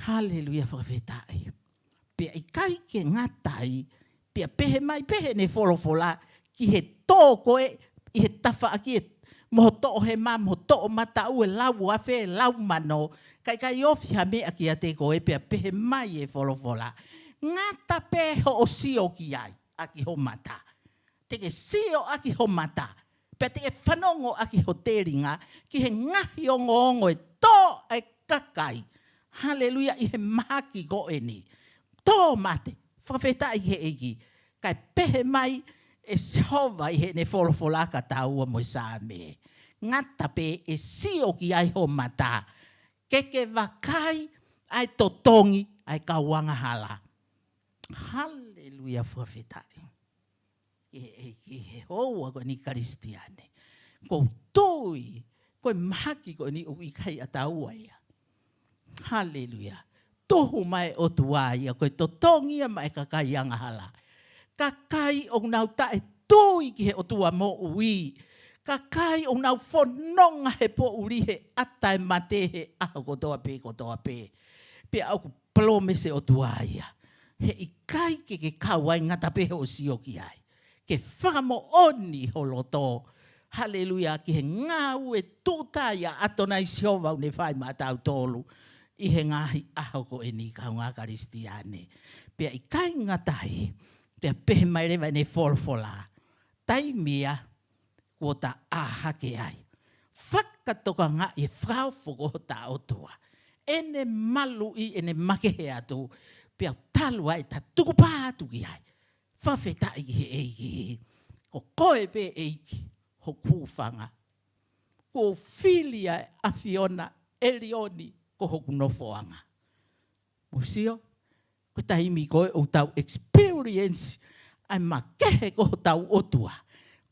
Haleluia, fakafetaʻi. Pea ʻikai ke ngata ai, pea pehē mai pē heʻene folofola ki he tō ko ē ʻi he tafaʻaki ē, mo ho toʻohema, mo ho toʻomataʻu, ʻe lau afe, ʻe lau mano, ka ʻikai ofi ha meʻa kiate koe, pea pehē mai e folofola. Ngata pē hoʻo sio ki ai, ʻaki ho mata. Te ke sio ʻaki ho mata, pea te ke fanongo ʻaki ho telinga ki he ngaahi ongoongo ʻe tō ʻa e kakai. Haleluia, ʻi he mahaki ko eni. Tō mate, fakafetaʻi ki he ʻEiki. Kae pehē mai ʻe Sihova ʻi heʻene folofola kiate taua mo e Saame. Ngata pē ʻe sio ki ai ho mata, ke ke vakai ʻa e totongi ʻa e kau angahala. Haleluia, fakafetaʻi ki he ʻEiki, he houa ko eni Kalisitiane. ʻOku ou tui, ko e mahaki ko eni ʻoku ʻikai ʻataua ia. Haleluia. Tuhu mai ʻOtua ia, ko e totongi ia maʻa e kakai angahala. Kakai ʻoku nau taʻetui ki he ʻOtua moʻui. Kakai ʻoku nau fononga he poʻuli, he ʻata ʻe mate he ʻaho kotoa pē, kotoa pē. Pea ʻoku palōmesi ʻOtua ia. He ʻikai ke ke kau ai, ngata pē hoʻo sio ki ai. Ke fakamoʻoni ho loto. Haleluia, ki he ngāue tūʻuta ia ʻa ʻAtonai Sihova ʻoku ne fai maʻatautolu ʻi he ngaahi ʻaho ko eni, kāinga Kalisitiane. Pea ʻikai ngata ai, pea pehē mai leva ʻene folofola. Taimi ia kuo ta ʻā hake ai, fakatokangaʻi e fakaofo ko hota ʻOtua, ʻene maluʻi, ʻene makehe atu, pea talu ai ta tukupā atu ki ai. Fakafetaʻi ki he ʻEiki. Ko koe pē ʻEiki hoku hūfanga. Kuo u fili ʻa e ʻAfiona ʻElioni ko hoku nofoʻanga. Mou sio, ko e taimi ko ē ʻoku tau experience ʻa e makehe ko hotau ʻOtua,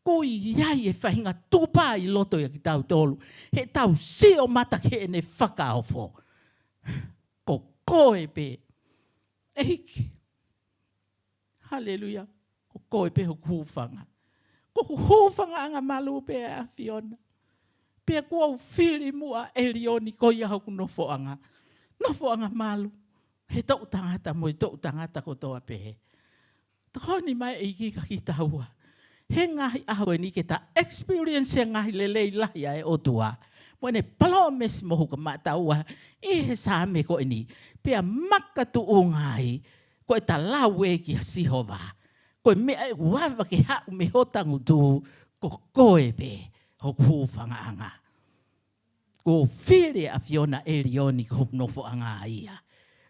ʻoku ʻi ai e faʻahinga tukupā ʻi loto ia kiate kitautolu, he tau sio mata ki heʻene fakaofo. Ko koe pē ʻEiki. Haleluia. Ko koe pē hoku hūfanga. Ko hoku hūfangaʻanga malu pē ʻa e ʻAfiona. Pea kuo u fili muʻa ʻElioni ko ia hoku nofoʻanga. Nofoʻanga malu. He toʻu tangata mo e toʻu tangata kotoa pē. Tokoni mai ʻEiki kiate kitaua he ngaahi ʻaho ko eni ke ta experience e ngaahi lelei lahi ʻa e ʻOtua. Mo ʻene palōmesi mohu kia maʻataua ʻi he Saame ko eni. Pea makatuʻunga ai, ko ʻeta lau ē kia Sihova, ko e meʻa ʻoku ava ke haʻu mei hota ngutu, ko koe pē hoku hūfangaʻanga. Kuo u fili e ʻAfiona ʻElioni ko hoku nofoʻanga ia.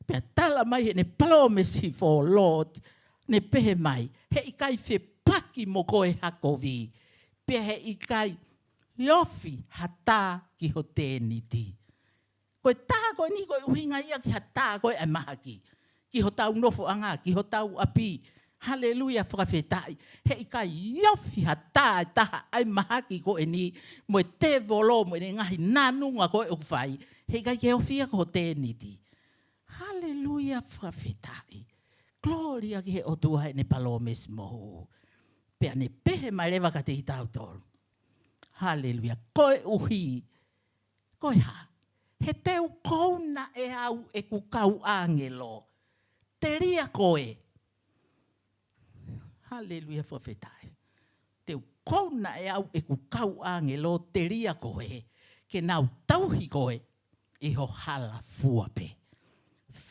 Pea tala mai heʻene palōmesi foʻou, ne pehē mai, he ʻikai fepaki mo koe ha kovi, pea he ʻikai ofi ha tā ki ho tēniti. Ko e tā ko eni ko e ʻuhinga ia ki ha tā ko ē ʻa e mahaki ki hotau nofoʻanga, ki hotau ʻapi. Haleluia, fakafetaʻi. He ʻikai ofi ha tā ʻe taha ʻa e mahaki ko eni mo e tēvolo mo ʻene ngaahi nanunga ko ē ʻoku fai. He ʻikai ke ofi ia ki ho tēniti. Haleluia, fakafetaʻi. Gloria ki he ʻOtua heʻene palōmesi mohu. Pea ne pehē mai leva kiate kitautolu. Haleluia. Koeʻuhi ko e hā? He te u kouna ʻe au ʻeku kau ʻāngelo telia koe. Haleluia, fakafetaʻi. Te u kouna ʻe au ʻeku kau ʻāngelo telia koe, ke nau tauhi koe ʻi ho hala fua pē.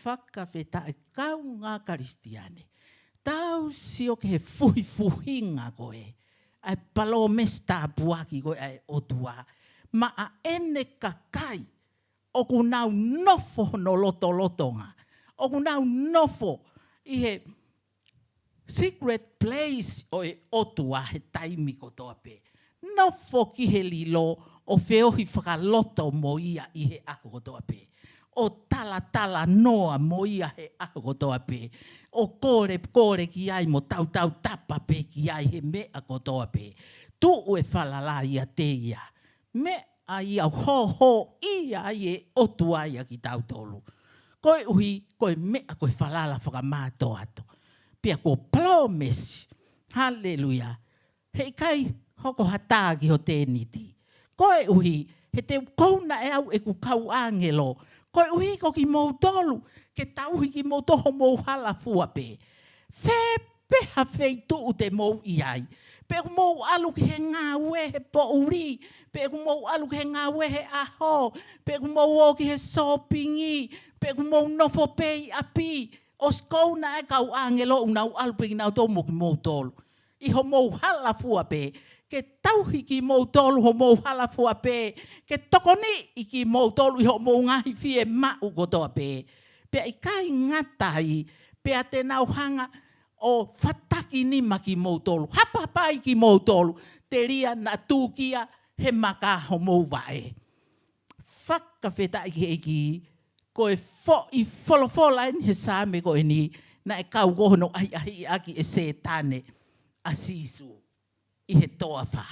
Fakafetaʻi kāinga Kalisitiane. Tau sio ki he fuhifuhinga ko ē ʻa e palōmesi tāpuaki ko ē ʻa e ʻOtua maʻa ʻene kakai ʻoku nau nofo hono lotolotonga. ʻOku nau nofo ʻi he secret place ʻo e ʻOtua he taimi kotoa pē. Nofo ki he lilo ʻo feohi fakaloto mo ia ʻi he ʻaho kotoa pē. ʻO talatalanoa mo ia he ʻaho kotoa pē. ʻO kolekole ki ai mo tautautapa pē ki ai he meʻa kotoa pē. Tuʻu e falala ʻiate ia. Meʻa ia ʻoku hōhōʻia ai e ʻOtua ia kitautolu. Koeʻuhi, ko e meʻa ko e falala fakamātoato. Pea kuo palōmesi. Haleluia. He ʻikai hoko ha tā ki ho tēniti. Koeʻuhi, he te u kouna ʻe au ʻeku kau ʻāngelo. Koeʻuhi ko kimoutolu, ke tauhi kimoutolu homou hala fua pē. Fē pē ha feituʻu te mou ʻi ai. Pe ʻoku mou ʻalu ki he ngāue he poʻuli, pe ʻoku mou ʻalu ki he ngāue he ʻaho, pe ʻoku mou ō ki he sōpingi, pe ʻoku mou nofo pē ʻi ʻapi, ʻosi kouna e kau ʻāngelo ʻoku nau ʻalu pē kinautolu mo kimoutolu. ʻI homou hala fua pē, ke tauhi kimoutolu homou hala fua pē, ke tokoniʻi kimoutolu ʻi hoʻomou ngaahi fiemaʻu kotoa pē. Pea ʻikai ngata ai, pea te nau hanga ʻo fataki nima kimoutolu. Hapahapai kimoutolu, telia naʻa tūkia he maka homou vaʻe. Fakafetaʻi ki he ʻEiki, ko e foʻi folofola eni he Saame ko eni, naʻe kau ko hono ʻahiʻahiʻi ʻaki ʻe Sētane ʻa Sīsū ʻi he toafa.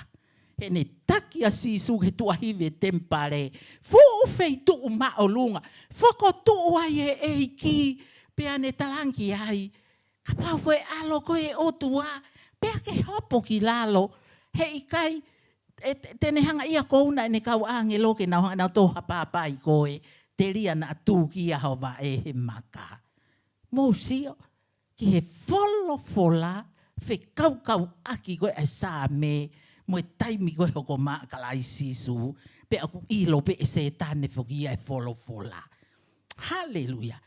Heʻene taki ʻa Sīsū ki he tuʻahivi e temipale. Fuʻu feituʻu māʻolunga. Fokotuʻu ai e ʻEiki, pea ne talaange ai, kapau ko e ʻAlo koe ʻo e ʻOtua, pea ke hopo ki lalo. Heʻikai, e, te, te ne hanga ia ʻo kouna ʻene kau ʻāngelo ke nau hanga ʻo hapahapai koe, telia naʻa tūkia ho vaʻe he maka. Mou sio ki he folofola fekaukauʻaki ko ē ʻa e Saame mo e taimi ko ē hoko mai ʻa Kalaisi Sīsū, pea ʻoku ʻilo pē ʻe Sētane foki ia e folofola. Haleluia.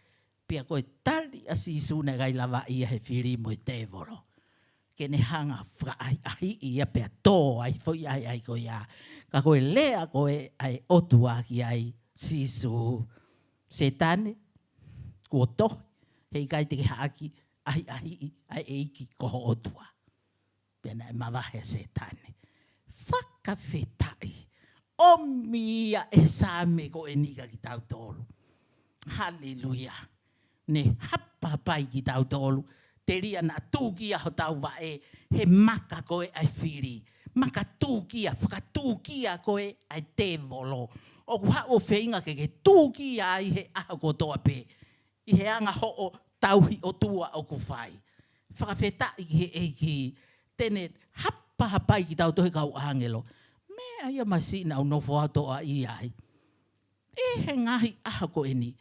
Pea ko e tali ʻa Sīsū naʻe ʻikai lava ia he fili mo e tēvolo ke ne hanga ʻo fakaʻahiʻahiʻi ia pea tō ai foʻi ʻahiʻahi ko ia. Ka ko e lea ko ē ʻa e ʻOtua ki ai Sīsū, Sētane, kuo tohi, heʻikai te ke haʻaki ʻahiʻahiʻi ʻa e ʻEiki ko ho ʻOtua. Pea naʻe mavahe ʻa Sētane. Fakafetaʻi. ʻOmi ia e Saame ko eni kia kitautolu. Haleluia. Ne hapahapai kitautolu. Telia naʻa tūkia hotau vaʻe he maka ko ē ʻa e fili. Maka tūkia, fakatūkia ko ē ʻa e tēvolo. ʻOku haʻu ʻo feinga ke ke tūkia ai he ʻaho kotoa pē. ʻI he anga hoʻo tauhi ʻOtua ʻoku fai. Fakafetaʻi ki he ʻEiki, te ne hapahapai kitautolu he kau ʻāngelo. Meʻa ia māsina ʻoku nofo atu ʻa ia ai. ʻI he ngaahi ʻaho ko eni.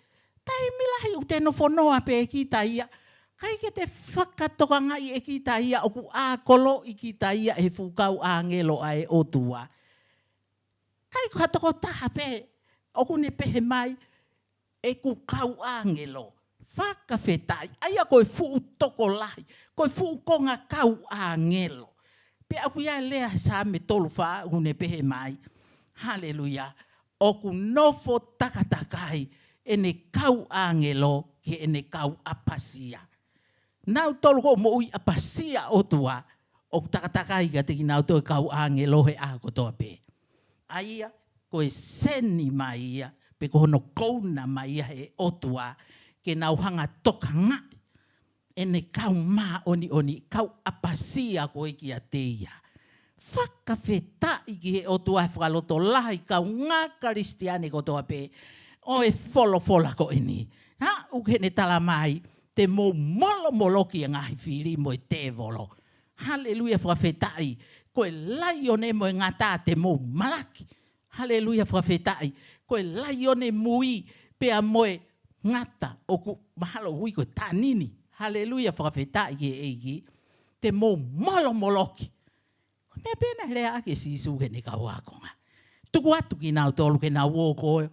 Taimi lahi ʻoku te nofo noa pē kita ia. ʻIkai ke te fakatokangaʻi ʻe kita ia ʻoku ʻākoloʻi kita ia ʻe he fuʻu kau ʻāngelo ʻa e ʻOtua. ʻIkai ko ha tokotaha pē ʻoku ne pehē mai, ʻeku kau ʻāngelo. Fakafetaʻi. ʻA ia ko e fuʻu tokolahi. Ko e fuʻu konga kau ʻāngelo. Pea ʻoku ʻi ai e lea he Saame tolu fā ʻoku ne pehē mai. Haleluia. ʻOku nofo takatakai ʻene kau ʻāngelo ki heʻene kau ʻapasia. Nautolu ko e moʻui ʻapasia ʻOtua, ʻoku takatakai kiate kinautolu e kau ʻāngelo he ʻaho kotoa pē. ʻA ia, ko e seni mai ia, pe ko hono kouna mai ia he ʻOtua, ke nau hanga ʻo tokangaʻi ʻene kau māʻoniʻoni, kau ʻapasia ko ē kiate ia. Fakafetaʻi ki he ʻOtua he fakalotolahi kaungā Kalisitiane kotoa pē ʻo e folofola ko eni. Haʻu ki heʻene tala mai, te mou molomoloki e ngaahi fili mo e tēvolo. Haleluia, fakafetaʻi. Ko e laione mo e ngata te mou malaki. Haleluia, fakafetaʻi. Ko e laione mui pea mo e ngata ʻoku mahalo ui ko e tanini. Haleluia, fakafetaʻi ki he ʻEiki. Te mou molomoloki. Ko e meʻa pē naʻe lea ʻaki ʻe Sīsū ki heʻene kau ākonga. Tuku atu kinautolu ke nau ō ʻo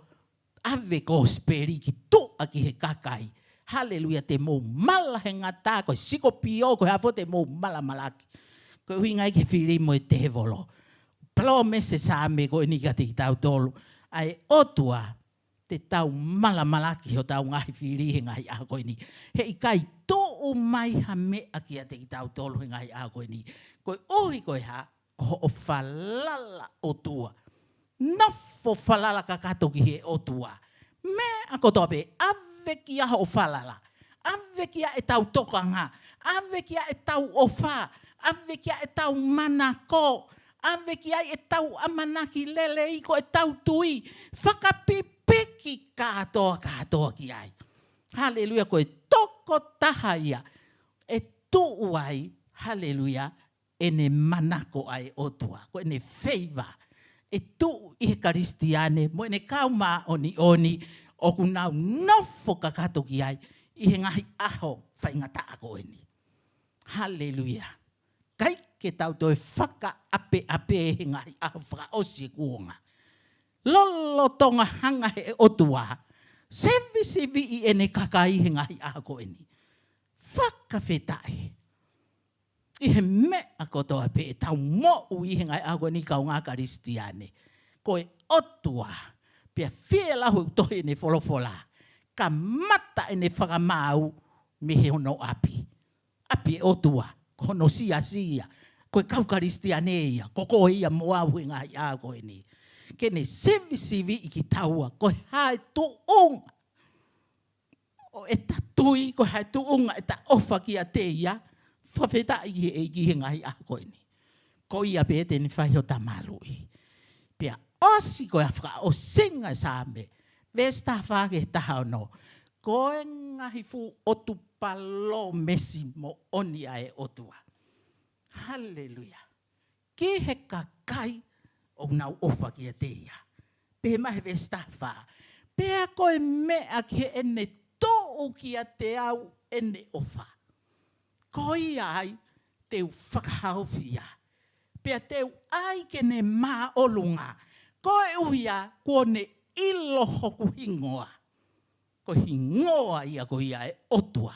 ʻave e kosipeli ki tuʻa ki he kakai. Haleluia, te mou mala he ngata, ko e sikopio, ko e hā fua te mou malamalaki. Ko e ʻuhinga ia ki he fili mo e tēvolo. Palōmesi e Saame ko eni kiate kitautolu. ʻA e ʻOtua, te tau malamalaki hotau ngaahi fili he ngaahi ʻaho ko eni. Heʻikai tuʻu mai ha meʻa kiate kitautolu he ngaahi ʻaho ko eni. Koeʻuhi ko e hā, ko hoʻo falala ʻOtua. Nofo falala kakato ki he ʻOtua. Meʻa kotoa pē, ʻave ki ai hoʻo falala. ʻAve ki ai ʻetau tokanga. ʻAve ki ai ʻetau ʻofa. ʻAve ki ai ʻetau manako. ʻAve ki ai ʻetau ʻamanaki lelei ko ʻetau tui. Fakapipiki kātoa, kātoa ki ai. Haleluia, ko e tokotaha ia ʻe tuʻu ai, haleluia, ʻene manako ʻa e ʻOtua, ko ʻene feiva, ʻe tuʻu ʻi he Kalisitiane mo ʻene kau māʻoniʻoni ʻoku nau nofo kakato ki ai ʻi he ngaahi ʻaho faingataʻa ko eni. Haleluia. ʻIkai ke tau toe fakaʻapeʻape he ngaahi ʻaho fakaʻosi e kuonga. Lolotonga hanga he ʻOtua sevisiviʻi ʻene kakai he ngaahi ʻaho ko eni. Fakafetaʻi. ʻI he meʻa kotoa pē ʻetau moʻui he ngaahi ʻaho ko eni, kaungā Kalisitiane, ko e ʻOtua, pea fielau he ʻū tohi ʻene folofola, kamata ʻene fakamaau mei he ono ʻapi. ʻApi e ʻOtua, ko hono siasi ia, ko e kau Kalisitiane ia, ko koe ia mo au he ngaahi ʻaho ko eni. Ke ne sevisiviʻi kitaua, ko e hā e tuʻunga ʻo ʻeta tui, ko e hā e tuʻunga ʻeta ʻofa kiate ia. Fakafetaʻi ki he ʻEiki he ngaahi ʻaho ko eni. Ko ia pē te ne fai hota maluʻi. Pea ʻosi ko e fakaʻosinga e Saame, veesi taha fā ki he taha ono, ko e ngaahi fuʻu ʻotu palōmesi moʻoni ʻa e ʻOtua. Haleluia. Ki he kakai ʻoku nau ʻofa kiate ia. Pehē mai he veesi taha fā: Pea ko e meʻa ki heʻene tuʻu kiate au ʻene ʻofa, ko ia ai te u fakahaofi ia, pea te u ʻai ke ne māʻolunga, koeʻuhi kuo ne ʻilo hoku hingoa. Ko e hingoa ia ko ia e ʻOtua.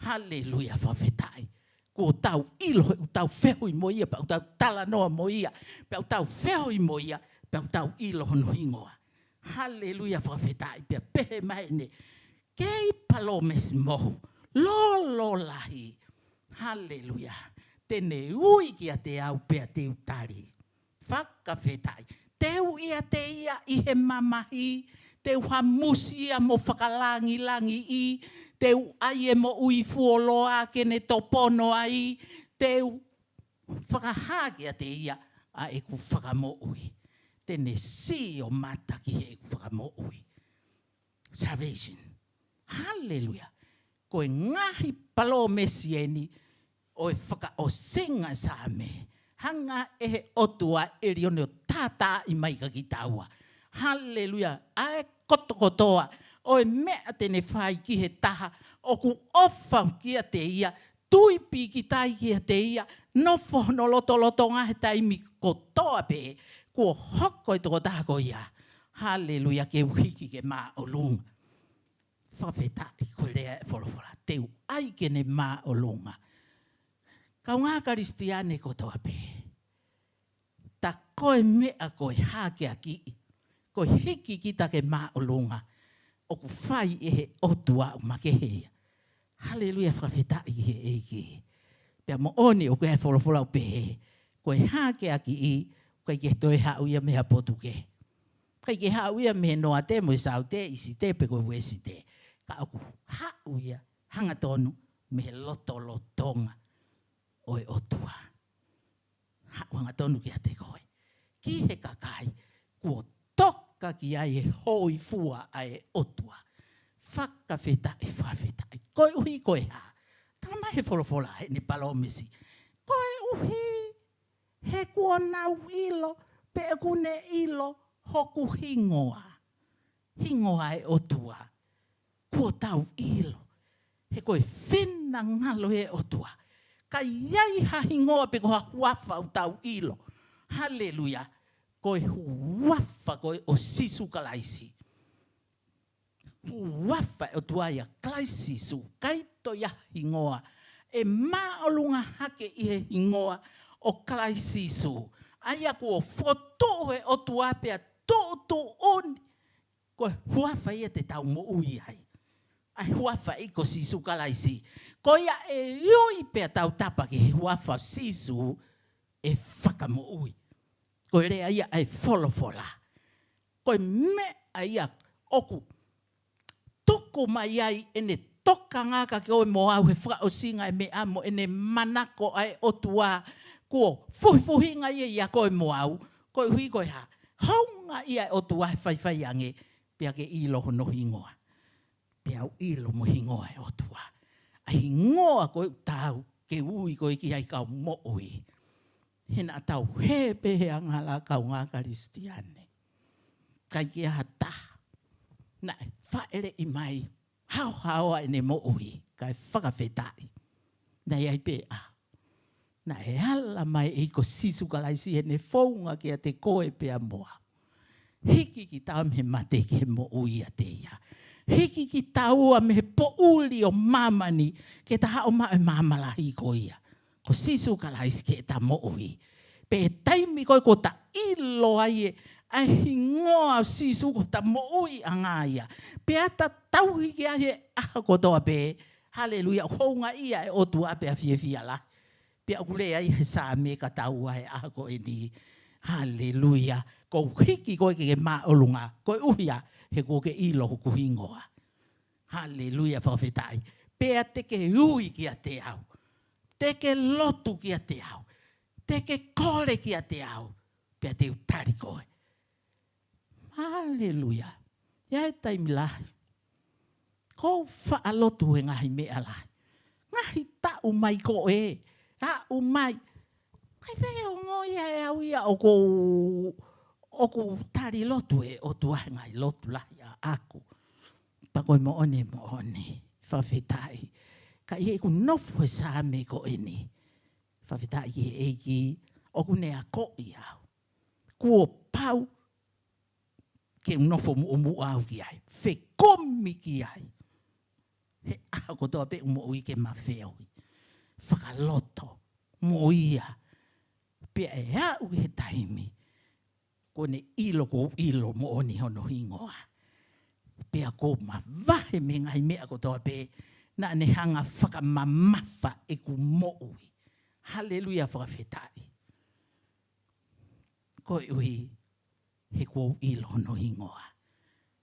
Haleluia, fakafetaʻi. Kuo tau ʻilo he ʻoku tau feohi mo ia, pea ʻoku tau talanoa mo ia, pea ʻoku tau feohi mo ia, pea ʻoku tau ʻilo hono hingoa. Haleluia, fakafetaʻi. Pea pehē mai ʻene kei palōmesi mohu, lolo lahi. Haleluia. Te ne ui kiate au pea te u tali. Fakafetaʻi. Te u ʻiate ia ʻi he mamahi, te u hamusi ia mo fakalangilangiʻi, te u ʻai e moʻui fuoloa ke ne topono ai, te u fakahā kiate ia ʻa ʻeku fakamoʻui. Te ne sio mata ki heʻeku fakamoʻui. Salvation. Haleluia. Ko e ngaahi palōmesi eni ʻo e fakaʻosinga e Saame. Hanga ʻe he ʻOtua ʻElione ʻo tātaaʻi mai kia kitaua. Haleluia. ʻA e kotokotoa ʻo e meʻa te ne fai ki he taha ʻoku ʻofa kiate ia, tui pīkitai kiate ia, nofo hono lotolotonga he taimi kotoa pē, kuo hoko e tokotaha ko ia, haleluia, ke u hiki ke māʻolunga. Fakafetaʻi, ko e lea e folofola, te u ʻai ke ne māʻolunga. Kaungā Kalisitiane kotoa pē, tā ko e meʻa ko e hākeakiʻi, ko e hiki kita ke māʻolunga, ʻoku fai ʻe he ʻOtua ʻoku makehe ia. Haleluia, fakafetaʻi ki he ʻEiki. Pea moʻoni ʻoku ʻi ai e folofola ʻoku pehē, ko e hākeakiʻi, ʻoku ʻikai ke toe haʻu ia mei ha potu kehe. ʻIkai ke haʻu ia mei he noate mo e saute, ʻisite pe ko e uesite. Ka ʻoku haʻu ia hangatonu mei he lotolotonga ʻo e ʻOtua. Haʻu hangatonu kiate koe. Ki he kakai kuo toka ki ai e hōifua ʻa e ʻOtua. Fakafetaʻi, fakafetaʻi. Koeʻuhi ko e hā? Tala mai he folofola ʻene palōmesi. Koeʻuhi he kuo nau ʻilo, pe ʻoku ne ʻilo hoku hingoa. Hingoa e ʻOtua. Kuo tau ʻilo. He ko e finangalo e ʻOtua. Ka ʻi ai ha hingoa pe ko ha huafa ʻoku tau ʻilo. Haleluia. Ko e huafa ko ē ʻo Sīsū Kalaisi. Huafa e ʻOtua ʻia Kalaisi Sīsū. ʻIkai toe ʻi ai ha hingoa ʻe māʻolunga hake ʻi he hingoa ʻo Kalaisi Sīsū. ʻA ia kuo fokotuʻu he ʻOtua pea tuʻutuʻuni. Ko e huafa ia te tau moʻui ai. ʻA e huafa ia ko Sīsū Kalaisi. Ko ia ʻe ui pea tautapa ki he huafa Sīsū ʻe fakamoʻui. Ko e lea ia ʻa e folofola. Ko e meʻa ia ʻoku tuku mai ai ʻene tokanga kia koe mo au he fakaʻosinga e meʻa mo ʻene manako ʻa e ʻOtua kuo fuhifuhinga ia ʻia koe mo au. Koeʻuhi ko e hā? Hounga ia e ʻOtua he faifaiange pea ke ʻilo hono hingoa. Pea u ʻilo mo e hingoa e ʻOtua. ʻA e hingoa ko ē ʻoku taau ke ui koe ki ai ka u moʻui. He naʻa tau hē pē he angahala, kaungā Kalisitiane. ʻIkai ke ʻi ai ha taha naʻe fāʻeleʻi mai haohaoa ʻene moʻui, kae fakafetaʻi. Naʻe ʻi ai pē ʻa naʻe ala mai ʻe he ʻEiki ko Sīsū Kalaisi ʻi heʻene founga kiate koe pea mo au. Hiki kitaua mei he mate ki he moʻui ʻiate ia. Hiki kitaua mei he poʻuli ʻo māmani ke ta haʻu maʻu e maama lahi ko ia, ko Sīsū Kalaisi, ke ta moʻui. Pea ʻi he taimi ko ē kuo ta ʻilo ai ʻa e hingoa ʻo Sīsū ko hota moʻuiʻanga ia, pea ta tauhi ki ai he ʻaho kotoa pē. Haleluia. ʻOku houngaʻia e ʻOtua pea fiefia lahi. Pea ʻoku lea ia he Saame ka taua he ʻaho ko eni. Haleluia. Kuo u hiki koe ki he māʻolunga koeʻuhi he kuo ke ʻilo hoku hingoa. Haleluia, fakafetaʻi. Pea te ke ui kiate au, te ke lotu kiate au, te ke kole kiate au, pea te u tali koe. Haleluia. ʻI ai e taimi lahi ʻoku ou faʻa lotu he ngaahi meʻa lahi, ngaahi taʻu mai ko ē, aʻu mai, ʻikai pē ke ongoʻi ʻe au ia ʻoku ou, ʻoku tali lotu e ʻOtua he ngaahi lotu lahi ʻaʻaku. Pea ko e moʻoni, moʻoni, fakafetaʻi. Ka ʻi heʻeku nofo he Saame ko eni, fakafetaʻi ki he ʻEiki, ʻoku ne akoʻi au. Kuo pau ke u nofo muʻomuʻa au ki ai, fekumi ki ai he ʻaho kotoa pē ʻeku moʻui, ke ma feohi, fakaloto mo ia. Pea ʻe aʻu ki he taimi kuo ne ʻilo, kuo u ʻilo moʻoni hono hingoa. Pea kuo u mavahe mei he ngaahi meʻa kotoa pē naʻa ne hanga fakamamafa ʻeku moʻui. Haleluia, fakafetaʻi. Koeʻuhi he kuo u ʻilo hono hingoa.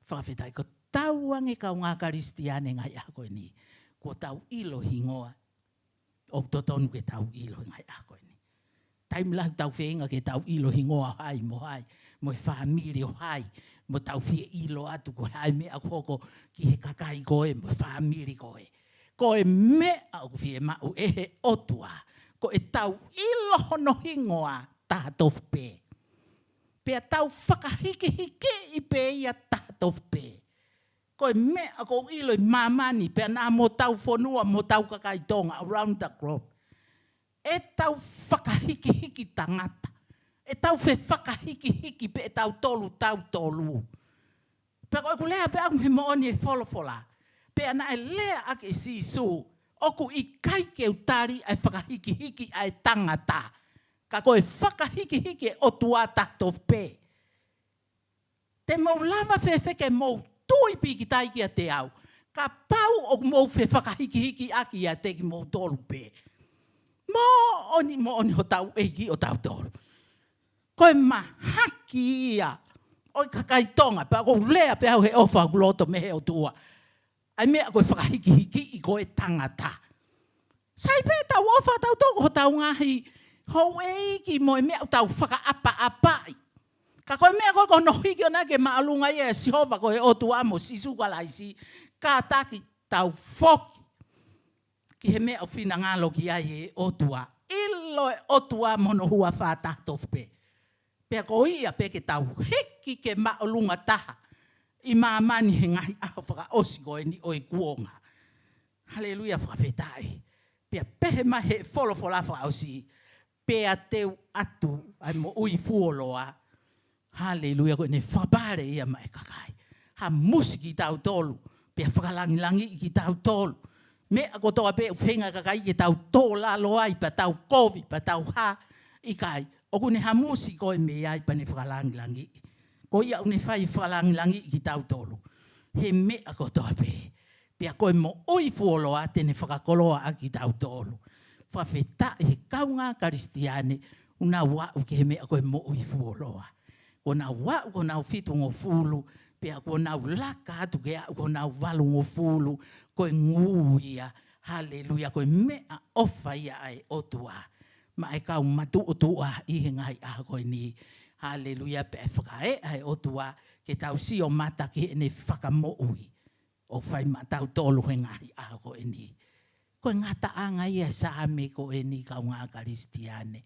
Fakafetaʻi. Ko tau ange kaungā Kalisitiane he ngaahi ʻaho ko eni, kuo tau ʻilo hingoa. ʻOku totonu ke tau ʻilo he ngaahi ʻaho ko eni. Taimi lahi ʻoku tau feinga ke tau ʻilo hingoa ʻo hai mo hai, mo e fāmili ʻo hai, mo tau fie ʻilo atu ko e hā e meʻa ʻoku hoko ki he kakai ko ē mo e fāmili ko ē. Ko e meʻa ʻoku fiemaʻu ʻe he ʻOtua, ko ʻetau ʻilo hono hingoa taha tofu pē. Pea tau fakahikihikiʻi pē ia taha tofu pē. Ko e meʻa ʻoku ou ʻilo ʻi māmani, pea naʻa mo hotau fonua, mo hotau kakai Tonga around the globe, ʻetau fakahikihiki tangata, ʻetau fefakahikihiki pē ʻe tautolu tautolu. Pea ko ʻeku lea pē ʻaʻaku he moʻoni e folofola. Pea naʻe lea ʻaki ʻe Sīsū, ʻoku ʻikai ke u tali ʻa e fakahikihiki ʻa e tangata, ka ko e fakahikihiki ʻa e ʻOtua taha tofu pē. Te mou lava fēfē ke mou tui pīkitai kiate au kapau ʻoku mou fefakahikihiki ʻaki ʻiate kimoutolu pē? Moʻoni, moʻoni hotau ʻEiki ʻo tautolu. Ko e mahaki ia ʻo e kakai Tonga, pea ʻoku ou lea pē au he ʻofa ʻoku loto mei he ʻOtua. ʻA e meʻa ko e fakahikihikiʻi ko ē tangata. Sai pē tau ʻofa tautolu ko hotau ngaahi houʻeiki mo e meʻa ʻoku tau fakaʻapaʻapaʻi. Ka ko e meʻa ko ē ko hono hiki ʻo na ke māʻolunga ia ʻa Sihova ko e ʻOtua mo Sīsū Kalaisi, kātaki tau foki ki he meʻa ʻoku finangalo ki ai e ʻOtua. ʻIlo e ʻOtua mo hono huafa taha tofu pē. Pea ko ia pē ke tau hiki ke māʻolunga taha ʻi māmani he ngaahi ʻaho fakaʻosi ko eni ʻo e kuonga. Haleluia, fakafetaʻi. Pea pehē mai he folofola fakaʻosi, pea te u ʻatu ʻa e moʻui fuoloa. Haleluia, ko ʻene fakapale ia maʻa e kakai. Hamusi kitautolu, pea fakalangilangiʻi kitautolu. Meʻa kotoa pē ʻoku feinga e kakai ke tau tō lalo ai, pea tau kovi, pea tau hā, ʻikai. ʻOku ne hamusi koe mei ai pea ne fakalangilangiʻi. Ko ia ʻoku ne fai fakalangilangiʻi kitautolu he meʻa kotoa pē. Pea ko e moʻui fuoloa te ne fakakoloa ʻaki kitautolu. Fakafetaʻi he kaungā Kalisitiane, ʻoku nau aʻu ki he meʻa ko e moʻui fuoloa. Kuo nau aʻu ki honau fitungofulu, pea kuo nau laka atu ke aʻu ki honau valungofulu, ko e ngū ia. Haleluia, ko e meʻaʻofa ia ʻa e ʻOtua maʻa e kau matuʻotuʻa ʻi he ngaahi ʻaho ko eni. Haleluia, pea ʻe fakaeʻa ʻe he ʻOtua ke tau sio mata ki heʻene fakamoʻui ʻoku fai maʻatautolu he ngaahi ʻaho ko eni. Ko e ngataʻanga ia e Saame ko eni, kaungā Kalisitiane.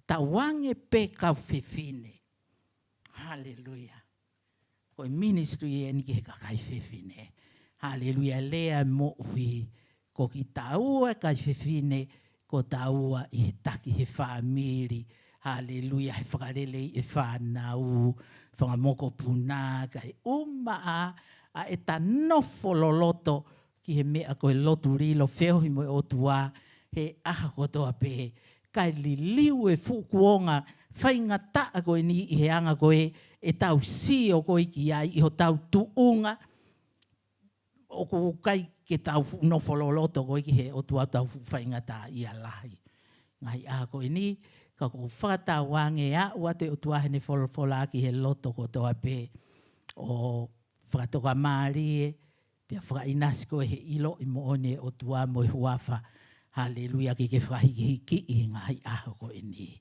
Tauange pē kau fefine. Haleluia. Ko e ministry eni ki he kakai fefine. Haleluia, lea moʻui. Ko kitaua kakai fefine, ko taua ʻi he taki he fāmili. Haleluia, he fakaleleiʻi e fānau, fanga mokopuna, kae ʻumaʻā ʻa ʻeta nofo loloto ki he meʻa ko e lotu lilo feohi mo e ʻOtua, he ʻaho kotoa pē, kae liliu e fuʻu kuonga faingataʻa ko eni ʻi he anga ko ē ʻetau sio ko ē ki ai ʻi hotau tuʻunga, ʻoku ʻikai ke tau fuʻu nofo loloto ko ē ki he ʻOtua, tau fuʻu faingataʻaʻia lahi. Ngaahi ʻaho ko eni, ka ʻoku ou fakatauange ʻe aʻu atu e ʻOtua heʻene folofola ki he loto kotoa pē ʻo fakatokamālie, pea fakaʻinasi koe he ʻiloʻi moʻoni e ʻOtua mo e huafa. Haleluia, ke ke fakahikihikiʻi he ngaahi ʻaho ko eni.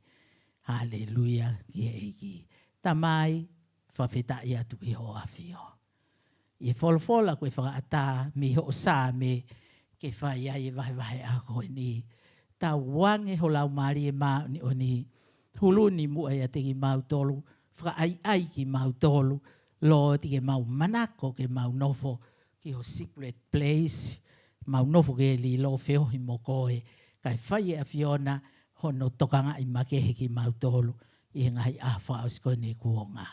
Haleluia, ki he ʻEiki. Tamai, fakafetaʻi atu ki hoʻo ʻAfio. ʻI he folofola kuo ke fakaʻatā mei hoʻo Saame ke fai ai e vahevahe ʻaho ko eni. Tauange ho Laumālie Māʻoniʻoni, huluni muʻa ʻiate kimautolu, fakaʻaiʻai kimautolu, Lord, ke mau manako, ke mau nofo ki ho secret place, mau nofo ke lilo feohi mo koe, kae fai ʻe he ʻAfiona hono tokangaʻi makehe kimautolu ʻi he ngaahi ʻaho fakaʻosi ko eni e kuonga.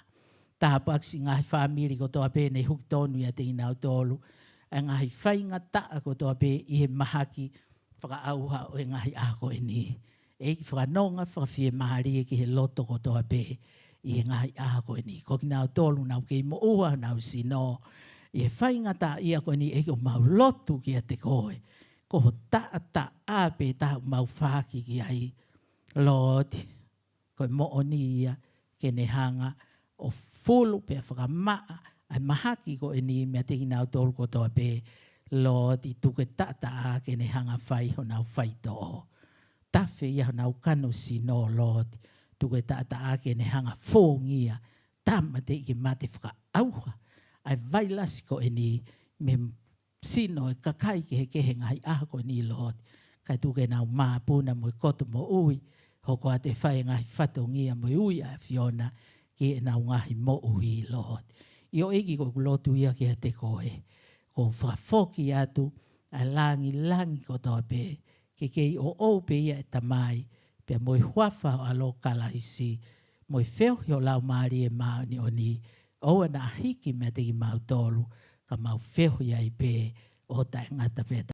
Tāpuakiʻi ngaahi fāmili kotoa pē ne huki tonu ʻiate kinautolu, ʻa e ngaahi faingataʻa kotoa pē ʻi he mahaki fakaʻauha ʻo e ngaahi ʻaho ko eni. ʻEiki, fakanonga fakafiemālie ki he loto kotoa pē ʻi he ngaahi ʻaho ko eni. Ko kinautolu ʻoku nau kei moʻua honau sino ʻi he faingataʻaʻia ko eni, ʻEiki, ʻoku mau lotu kiate koe. Ko ho taʻataʻa pē ʻoku mau fāki ki ai, Lord, ko e moʻoni ia ke ne hanga ʻo fulu pea fakamaʻa ʻa e mahaki ko eni meiate kinautolu kotoa pē, Lord, tuku e taʻataʻa ke ne hanga fai honau faitoʻo. Tafe ia honau kano sino, Lord, tuku e taʻataʻa ke ne hanga fōngia, tāmateʻi ke mate fakaʻauha ʻa e vailasi ko eni mei he sino ʻo e kakai kehekehe he ngaahi ʻaho ko eni, Lord. Kae tuku ke nau māpuna mo e koto moʻui, hoko atu e fai e ngaahi fatongia mo e ui ʻa e ʻAfiona ki heʻenau ngaahi moʻui, Lord. ʻIo ʻEiki, ko ʻeku lotu ia kiate koe. ʻOku ou fakafoki atu ʻa e langilangi kotoa pē, ke kei ʻoʻou pē ia, ʻe Tamai, pea mo e huafa ho ʻAlo Kalaisi, mo e feohi ho Laumālie Māʻoniʻoni, ʻoua naʻa hiki meiate kimautolu, ka mau feohi ai pē ʻo taʻengata pea